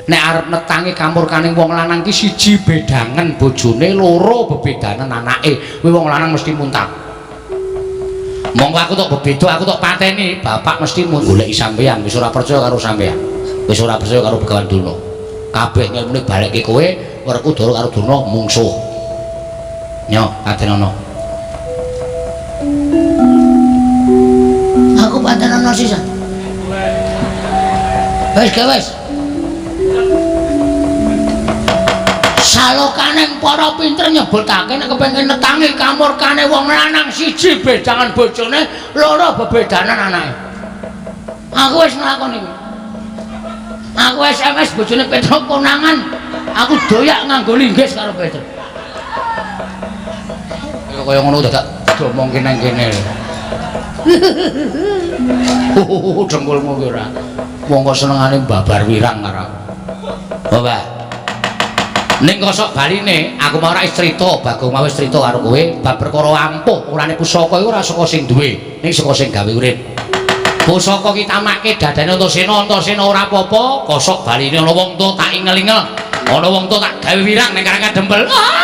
Nek arep netangi kamurkaning wong lanang ki siji bedangen bojone, loro bebedanen anake, kuwi wong lanang mesti muntah. Mongko aku tok bebeda, aku tok pateni, bapak mesti goleki sampeyan, wis ora percaya karo sampeyan, wis ora percaya karo Begawan Durna. Kabeh ngelmune balekke kowe, Werkudara karo Durna mungsuh. Nyo, patenono. Aku patenono sisan. Wis ge wis. Salokaning para pinter nyebutake nek kepengin netangi kamurkane wong lanang siji bedangan bojone, loro bebedanan anake. Aku wis nglakoni kuwi. Aku SMS bojone Petro konangan, aku doyak nganggo linggis karo Petro. Kaya ngono dadak diomongke nang kene. Dengkulmu ki ora. Wong kok senengane babar wirang karo aku. Oh, Mbah. Ning kosok baline aku mau ora wis crita, Bagong mau wis crita karo kowe bab perkara ampuh urane pusaka iku ora saka sing duwe, ning saka sing gawe urip. Pusaka ki tamake dadane Antasena, Antasena ora apa-apa, kosok baline ana wong tuwa tak ingel-ingel. Ana wong tuwa tak gawe wirang ning Karang Kadempel. Ah!